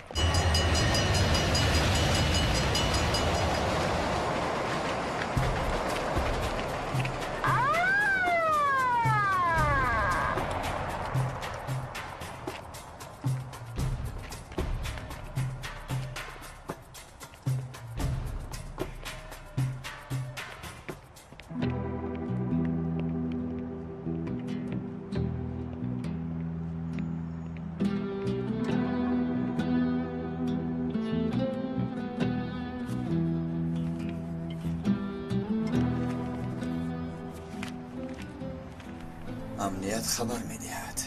Амният хабар медиҳад.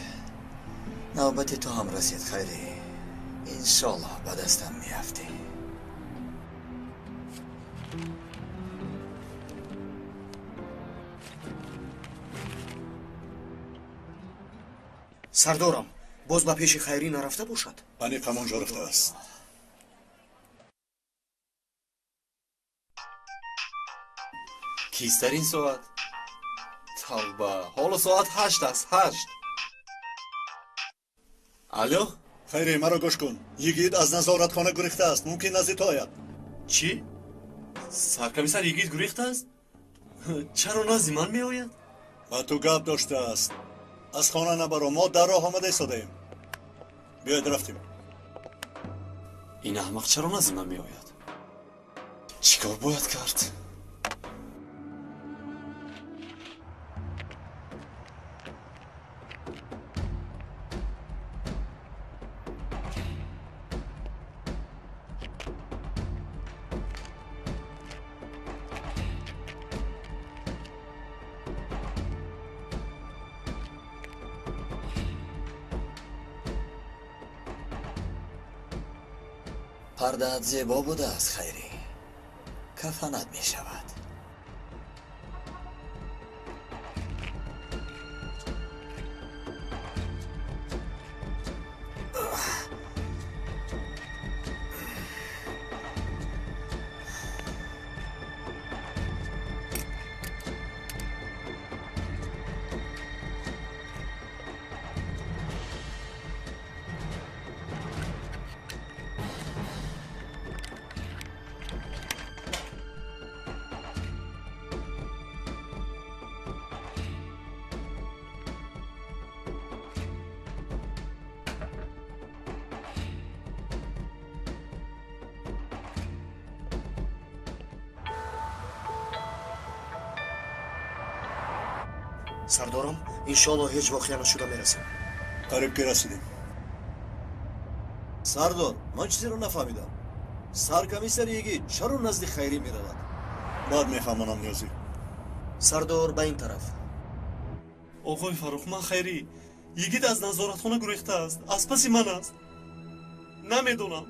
Навбати ту ҳам расид, Хайрӣ. Иншоллоҳ ба дастам меафтӣ. Сардорам, боз ба пеши Хайрӣ нарафта бошад? Аниқ ҳамон ҷо рафтааст. Кист дар ин соат? Тавба, ҳоло соат 8 аст, 8. Алло? Хайрӣ, маро гӯш кун. Йигит аз назоратхона гурехтааст. Мумкин назди ту ояд. Чӣ? Саркомиссар Йигит гурехтааст? Чаро назди ман меояд? Ба ту гап доштааст. Аз хона набаро, мо дар роҳ омада истодаем. Биёед, рафтем. Ин аҳмақ чаро назди ман меояд? Чӣ кор бояд кард? Пардаат зебо будааст, Хайрӣ. Кафанат мешавад. Сардорам, иншоалло ҳеҷ воқеа нашуда мерасем. Қариб ки расидем. Сардор, ман чизеро нафаҳмидам. Саркомиссар Йигит чаро назди Хайрӣ меравад? Баъд мефаҳмонам, Ниёзӣ. Сардор, ба ин тараф. Оғои Фаррух, ман Хайрӣ. Йигит аз назоратхона гурехтааст. Аз паси ман аст. Намедонам.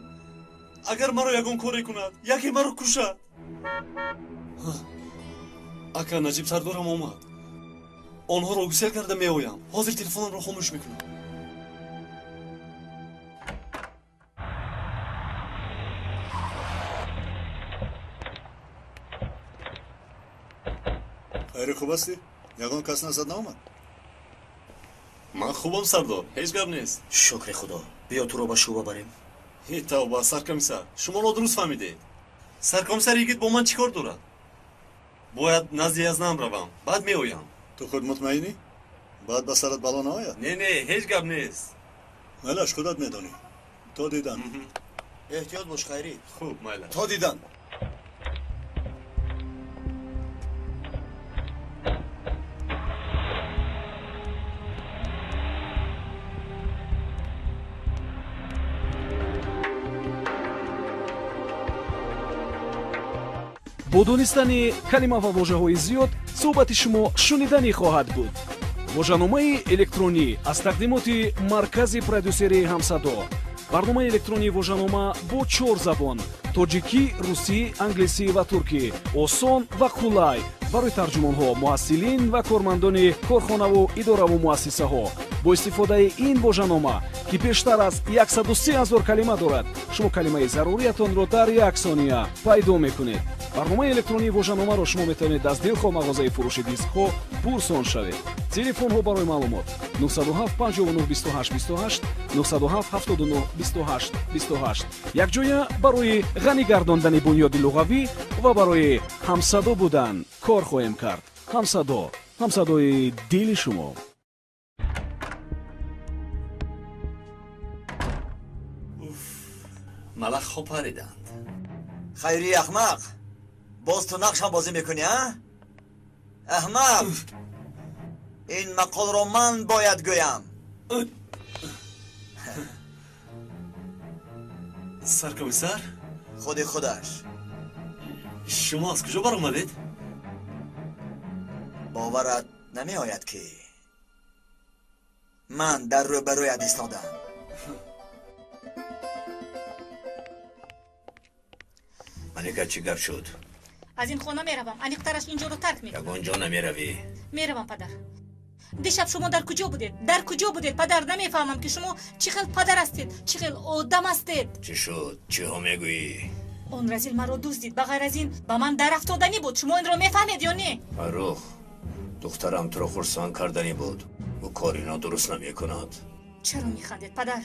Агар маро ягон коре кунад, яке маро кушад. Ака, Наҷиб сардорам омад. Онҳоро гусел карда меоям. Ҳозир телефонамро хомӯш мекунам. Хайрӣ, хуб ҳастӣ? Ягон кас назад наомад? Ман хубам, сардор, ҳеҷ гап нест. Шукри Худо. Биё туро ба шӯъба барем. Ҳе тавба, саркомиссар, шумо нодуруст фаҳмидед. Саркомиссар Йигит бо ман чӣ кор дорад? Бояд назди язнам равам, баъд меоям. Ту худ мутмаинӣ? Баъд ба сарат бало наояд? Не, не, ҳеҷ гап нест. Майлаш, худат медонӣ. То дидан. Эҳтиёт бош, Хайрӣ. Хуб, майлаш. То дидан. Бо донистани калима ва вожаҳои зиёд суҳбати шумо шуниданӣ хоҳад буд. Вожаномаи электронӣ аз тақдимоти маркази продюсерии Ҳамсадо. Барномаи электронии вожанома бо 4 забон: тоҷикӣ, русӣ, англисӣ ва туркӣ. Осон ва қулай барои тарҷумонҳо, муҳассилин ва кормандони корхонаву идораву муассисаҳо. Бо истифодаи ин вожанома, ки бештар аз 103 000 калима дорад, шумо калимаи заруриятонро дар як сония пайдо мекунед. Барномаи электронии вожаномаро шумо метавонед аз дилхоҳ мағозаи фурӯши дискҳо пурсон шавед. Телефонҳо барои маълумот: 907 59 28 28, 907 79 28 28. Якҷоя барои ғанӣ гардондани бунёди луғавӣ ва барои ҳамсадо будан кор хоҳем кард. Ҳамсадо, ҳамсадои дили шумо. Малахҳо париданд. Хайри аҳмақ, боз ту нақшам бозӣ мекунӣ, а? Аҳмақ, ин мақолро ман бояд гӯям. Саркомиссар? Худи худаш. Шумо аз куҷо баромадед? Боварат намеояд, ки ман дар рӯбарӯят истодам. Малика, чӣ гап шуд? Аз ин хона меравам, аниқтараш инҷоро тарк мекунам. Ягон ҷо намеравӣ. Меравам, падар. Дишаб шумо дар куҷо будед? Дар куҷо будед, падар? Намефаҳмам, ки шумо чӣ хел падар ҳастед, чӣ хел одам ҳастед. Чӣ шуд? Чиҳо мегӯӣ? Он разил маро дуздид. Ба ғайр аз ин ба ман дар афтоданӣ буд. Шумо инро мефаҳмед ё не? Фаррух, духтарам туро хурсанд карданӣ буд. Ӯ кори нодуруст намекунад. Чаро механдед, падар?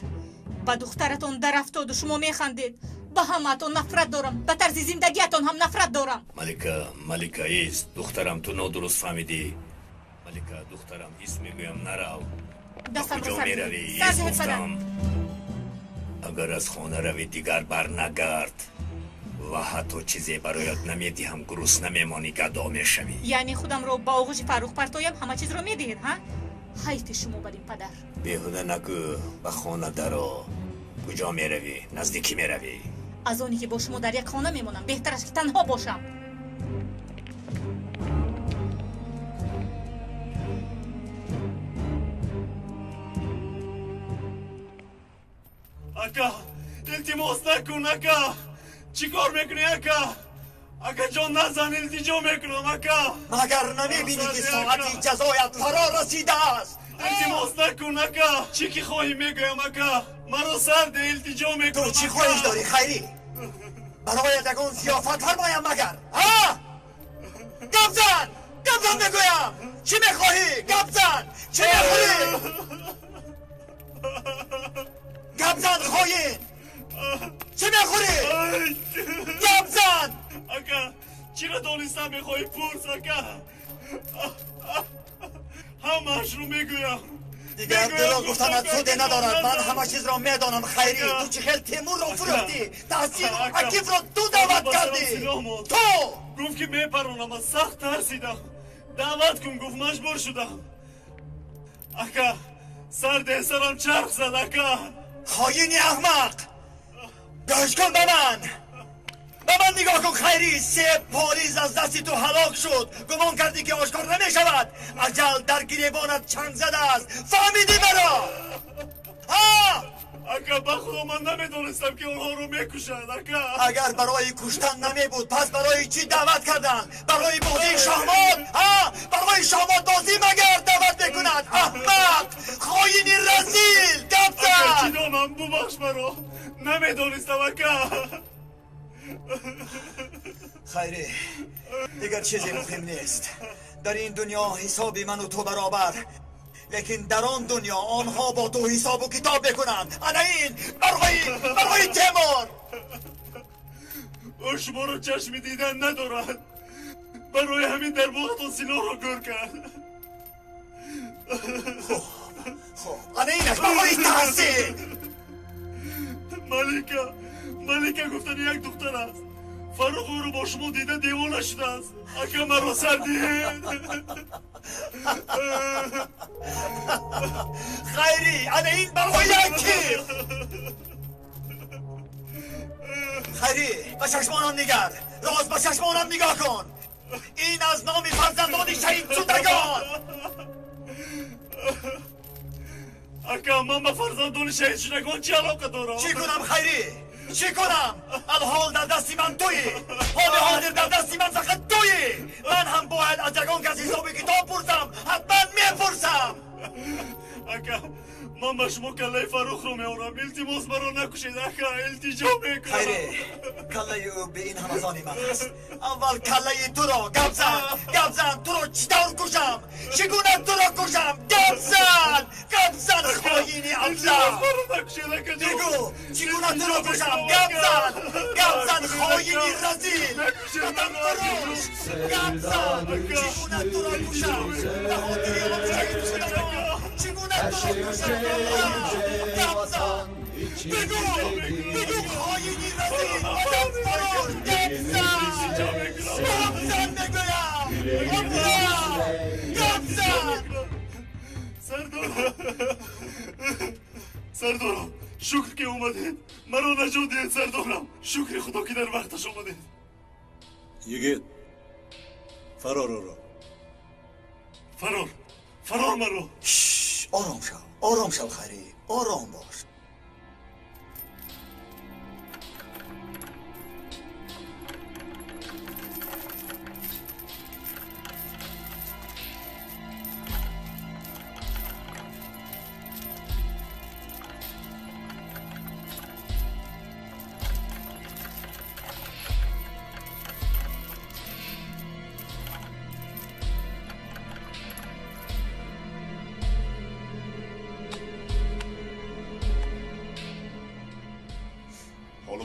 Ба духтаратон дар афтоду шумо механдед. Ба ҳамаатон нафрат дорам, ба тарзи зиндагиатон ҳам нафрат дорам. Малика, Малика, ист. Духтарам, ту нодуруст фаҳмидӣ. Малика, духтарам, ист, мегӯям, нарав. Ба куҷо меравӣ? Ист, гуфтам. Агар аз хона равӣ, дигар барнагард ва ҳатто чизе бароят намедиҳам, гурусна мемонӣ, гадо мешавӣ. Яъне худамро ба оғӯши Фаррух партоям, ҳама чизро медиҳед, ҳа? Ҳайфи шумо бар ин падар. Беҳуда нагӯ, ба хона даро. Куҷо меравӣ? Наздикӣ меравӣ? Аз оне ки бо шумо дар як хона мемонам, беҳтараш ки танҳо бошам. Ака, илтимос накун, ака. Чӣ кор мекунӣ, ака? Акаҷон, назан, илтиҷо мекунам, ака. Магар намебинӣ, ки соати ҷазоят фаро расидааст? Илтимос накун, ака. Чӣ ки хоҳӣ мегӯям, ака. Маро сар де, илтиҷо мекунам. Ту чӣ хоҳиш дорӣ, Хайрӣ? Бароят ягон зиёфат фармоям магар? Ҳа? Гап зан! Гап зан мегӯям! Чӣ мехоҳӣ? Гап зан! Чӣ мехӯрӣ? Гап зан, хоин! Чӣ мехӯрӣ? Гап зан! Ака, чиро донистан мехоҳӣ, пурс, ака. Ҳамаашро мегӯям. Дигар дурӯғ гуфтанат суде надорад. Ман ҳама чизро медонам, Хайрӣ. Ту чӣ хел Темурро фурӯхтӣ? Таҳсину Акифро ту даъват кардӣ. Ту! Гуфт, ки мепаронам, аз сахт тарсидам. Даъват кун, гуфт, маҷбур шудам. Ака, сар де, сарам чарх зад, ака. Хоини аҳмақ! Гӯш кун ба ман! Ба ман нигоҳ кун, Хайрӣ. Се полис аз дасти ту ҳалок шуд. Гумон кардӣ, ки ошкор намешавад. Аҷал дар гиребонат чанг задааст. Фаҳмидӣ маро? Ҳа? Ака, ба худо, ман намедонистам, ки онҳоро мекушанд, ака. Агар барои куштан намебуд, пас барои чӣ даъват карданд? Барои бозии шоҳмот? Ҳа? Барои шоҳмотбозӣ магар даъват мекунад? Аҳмақ! Хоини разил! Гап зан! Ака, чӣ донам, бубахш маро. Намедонистам, ака. Хайрӣ, дигар чизе муҳим нест. Дар ин дунё ҳисоби ману ту баробар, лекин дар он дунё онҳо бо ту ҳисобу китоб мекунанд. Ана ин барои Темур. Ӯ шуморо чашми дидан надорад. Барои ҳамин дар боғатон силоҳро гур кард. Хуб, ана инаш барои Таҳсин. Малика, Малика гуфтани як духтар аст. Фаррух ӯро бо шумо дида девона шудааст. Ака, маро сар диҳед. Хайрӣ, ана ин барои Акиф. Хайрӣ, ба чашмонам нигар. Рост ба чашмонам нигоҳ кун. Ин аз номи фарзандони шаҳидшудагон. Ака, ман ба фарзандони шаҳид шудагон чӣ алоқа дорам? Чӣ кунам, Хайрӣ? Чӣ кунам? Алҳол дар дасти ман туӣ. Ҳоли ҳозир дар дасти ман фақат туӣ. Ман ҳам бояд аз ягон кас ҳисоби китоб пурсам. Ҳатман мепурсам. Ака, ман ба шумо каллаи Фаррухро меорам. Илтимос, маро накушед, ака, илтиҷо мекунам. Хайре, каллаи ӯ бе ин ҳамазони ман аст. Аввал каллаи туро. Гап зан, гап зан, туро чӣ тавр кушам? Чӣ гуна туро кушам? Гап зан, гап зан, хоини абзал. Бигӯ, чӣ гуна туро кушам? Гап зан, гап зан, хоини разил. Ватанфурӯш, гап зан, чӣ гуна туро кушам? Ба хотири он шаҳид шудагон, чӣ гуна туро кушам? Гап зан, бигӯ, бигӯ, хоини разил, ватанфурӯш, гап зан, гап зан мегӯям, гап зан. Сардорам, сардорам, шукр ки омадед, маро наҷот диҳед, сардорам. Шукри Худо ки дар вақташ омадед. Йигит, фарор ӯро. Фарор, фарор маро. Ором шав, ором шав, Хайрӣ, ором бош.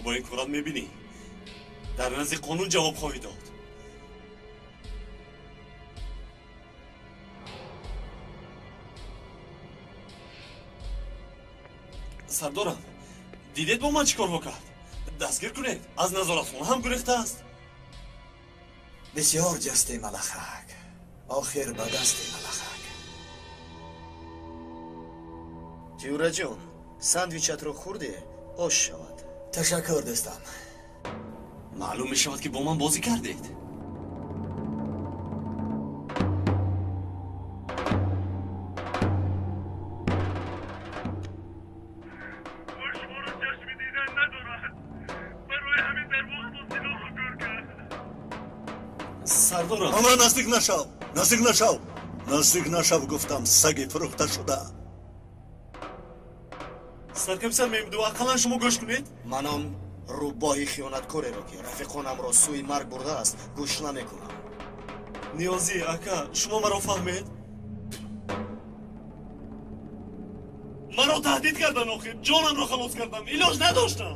Бо ин корат мебинӣ, дар назди қонун ҷавоб хоҳӣ дод. Сардорам, дидед бо ман чӣ корҳо кард? Дастгир кунед, аз назоратхона ҳам гурехтааст. Бисёр ҷасти малахак, охир ба дасти малахак. Ҷураҷон, сандвичатро хӯрде, ош шавад. Ташаккур, дӯстам. Маълум мешавад, ки бо ман бозӣ кардед. Шуморо чашми дидан надорад. Барои ҳамин дар вақт силоҳро гур кард. Сардорам, ба ман наздик нашав, наздик нашав, наздик нашав, гуфтам, саги фурӯхта шуда. Саркомиссар Мемду, ақаллан шумо гӯш кунед. Ман он рӯбоҳи хиёнаткореро, ки рафиқонамро сӯи марг бурдааст, гӯш намекунам. Ниёзӣ, ака, шумо маро фаҳмед. Маро таҳдид кардан, охир ҷонамро халос кардам, илоҷ надоштам.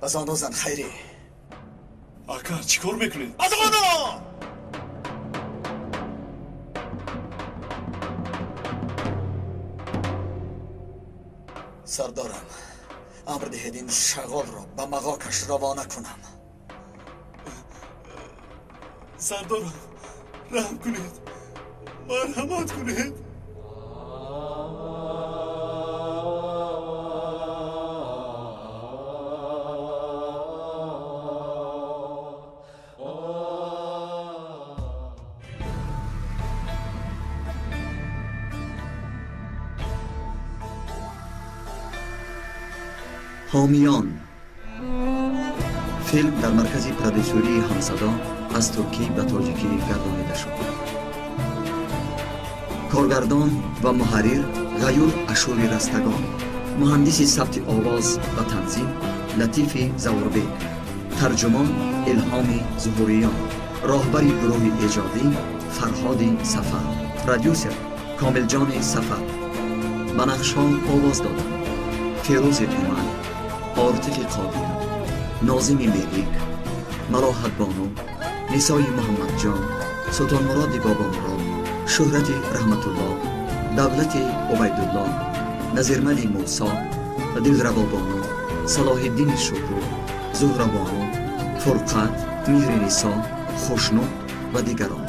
Ба зону зан, Хайрӣ. Ака, чӣ кор мекунед? Ба зону! Сардорам, амр диҳед ин шағолро ба мағокаш равона кунам. Сардорам, раҳм кунед, марҳамат кунед. Ҳомиён. Филм дар маркази продюсерии Ҳамсадо аз туркӣ ба тоҷикӣ гардонида шуд. Коргардон ва муҳаррир Ғаюр Ашури Растагон, муҳандиси сабти овоз ва танзим Латифи Завурбек, тарҷумон Илҳоми Зуҳуриён, роҳбари гурӯҳи эҷодӣ Фарҳоди Сафар, продюсер Комилҷони Сафар. Ба нақшҳо овоз доданд Фирӯзи Туман, Ортиқи Қодир, Нозими Мелик, Малоҳатбону, Нисои Муҳаммадҷон, Султонмуроди Бобомурод, Шӯҳрати Раҳматуллоҳ, Давлати Убайдуллоҳ, Назирмали Мусо, Дилравобону, Салоҳиддини Шукур, Зуҳрабону, Фурқат, Меҳринисо, Хушнуд ва дигарон.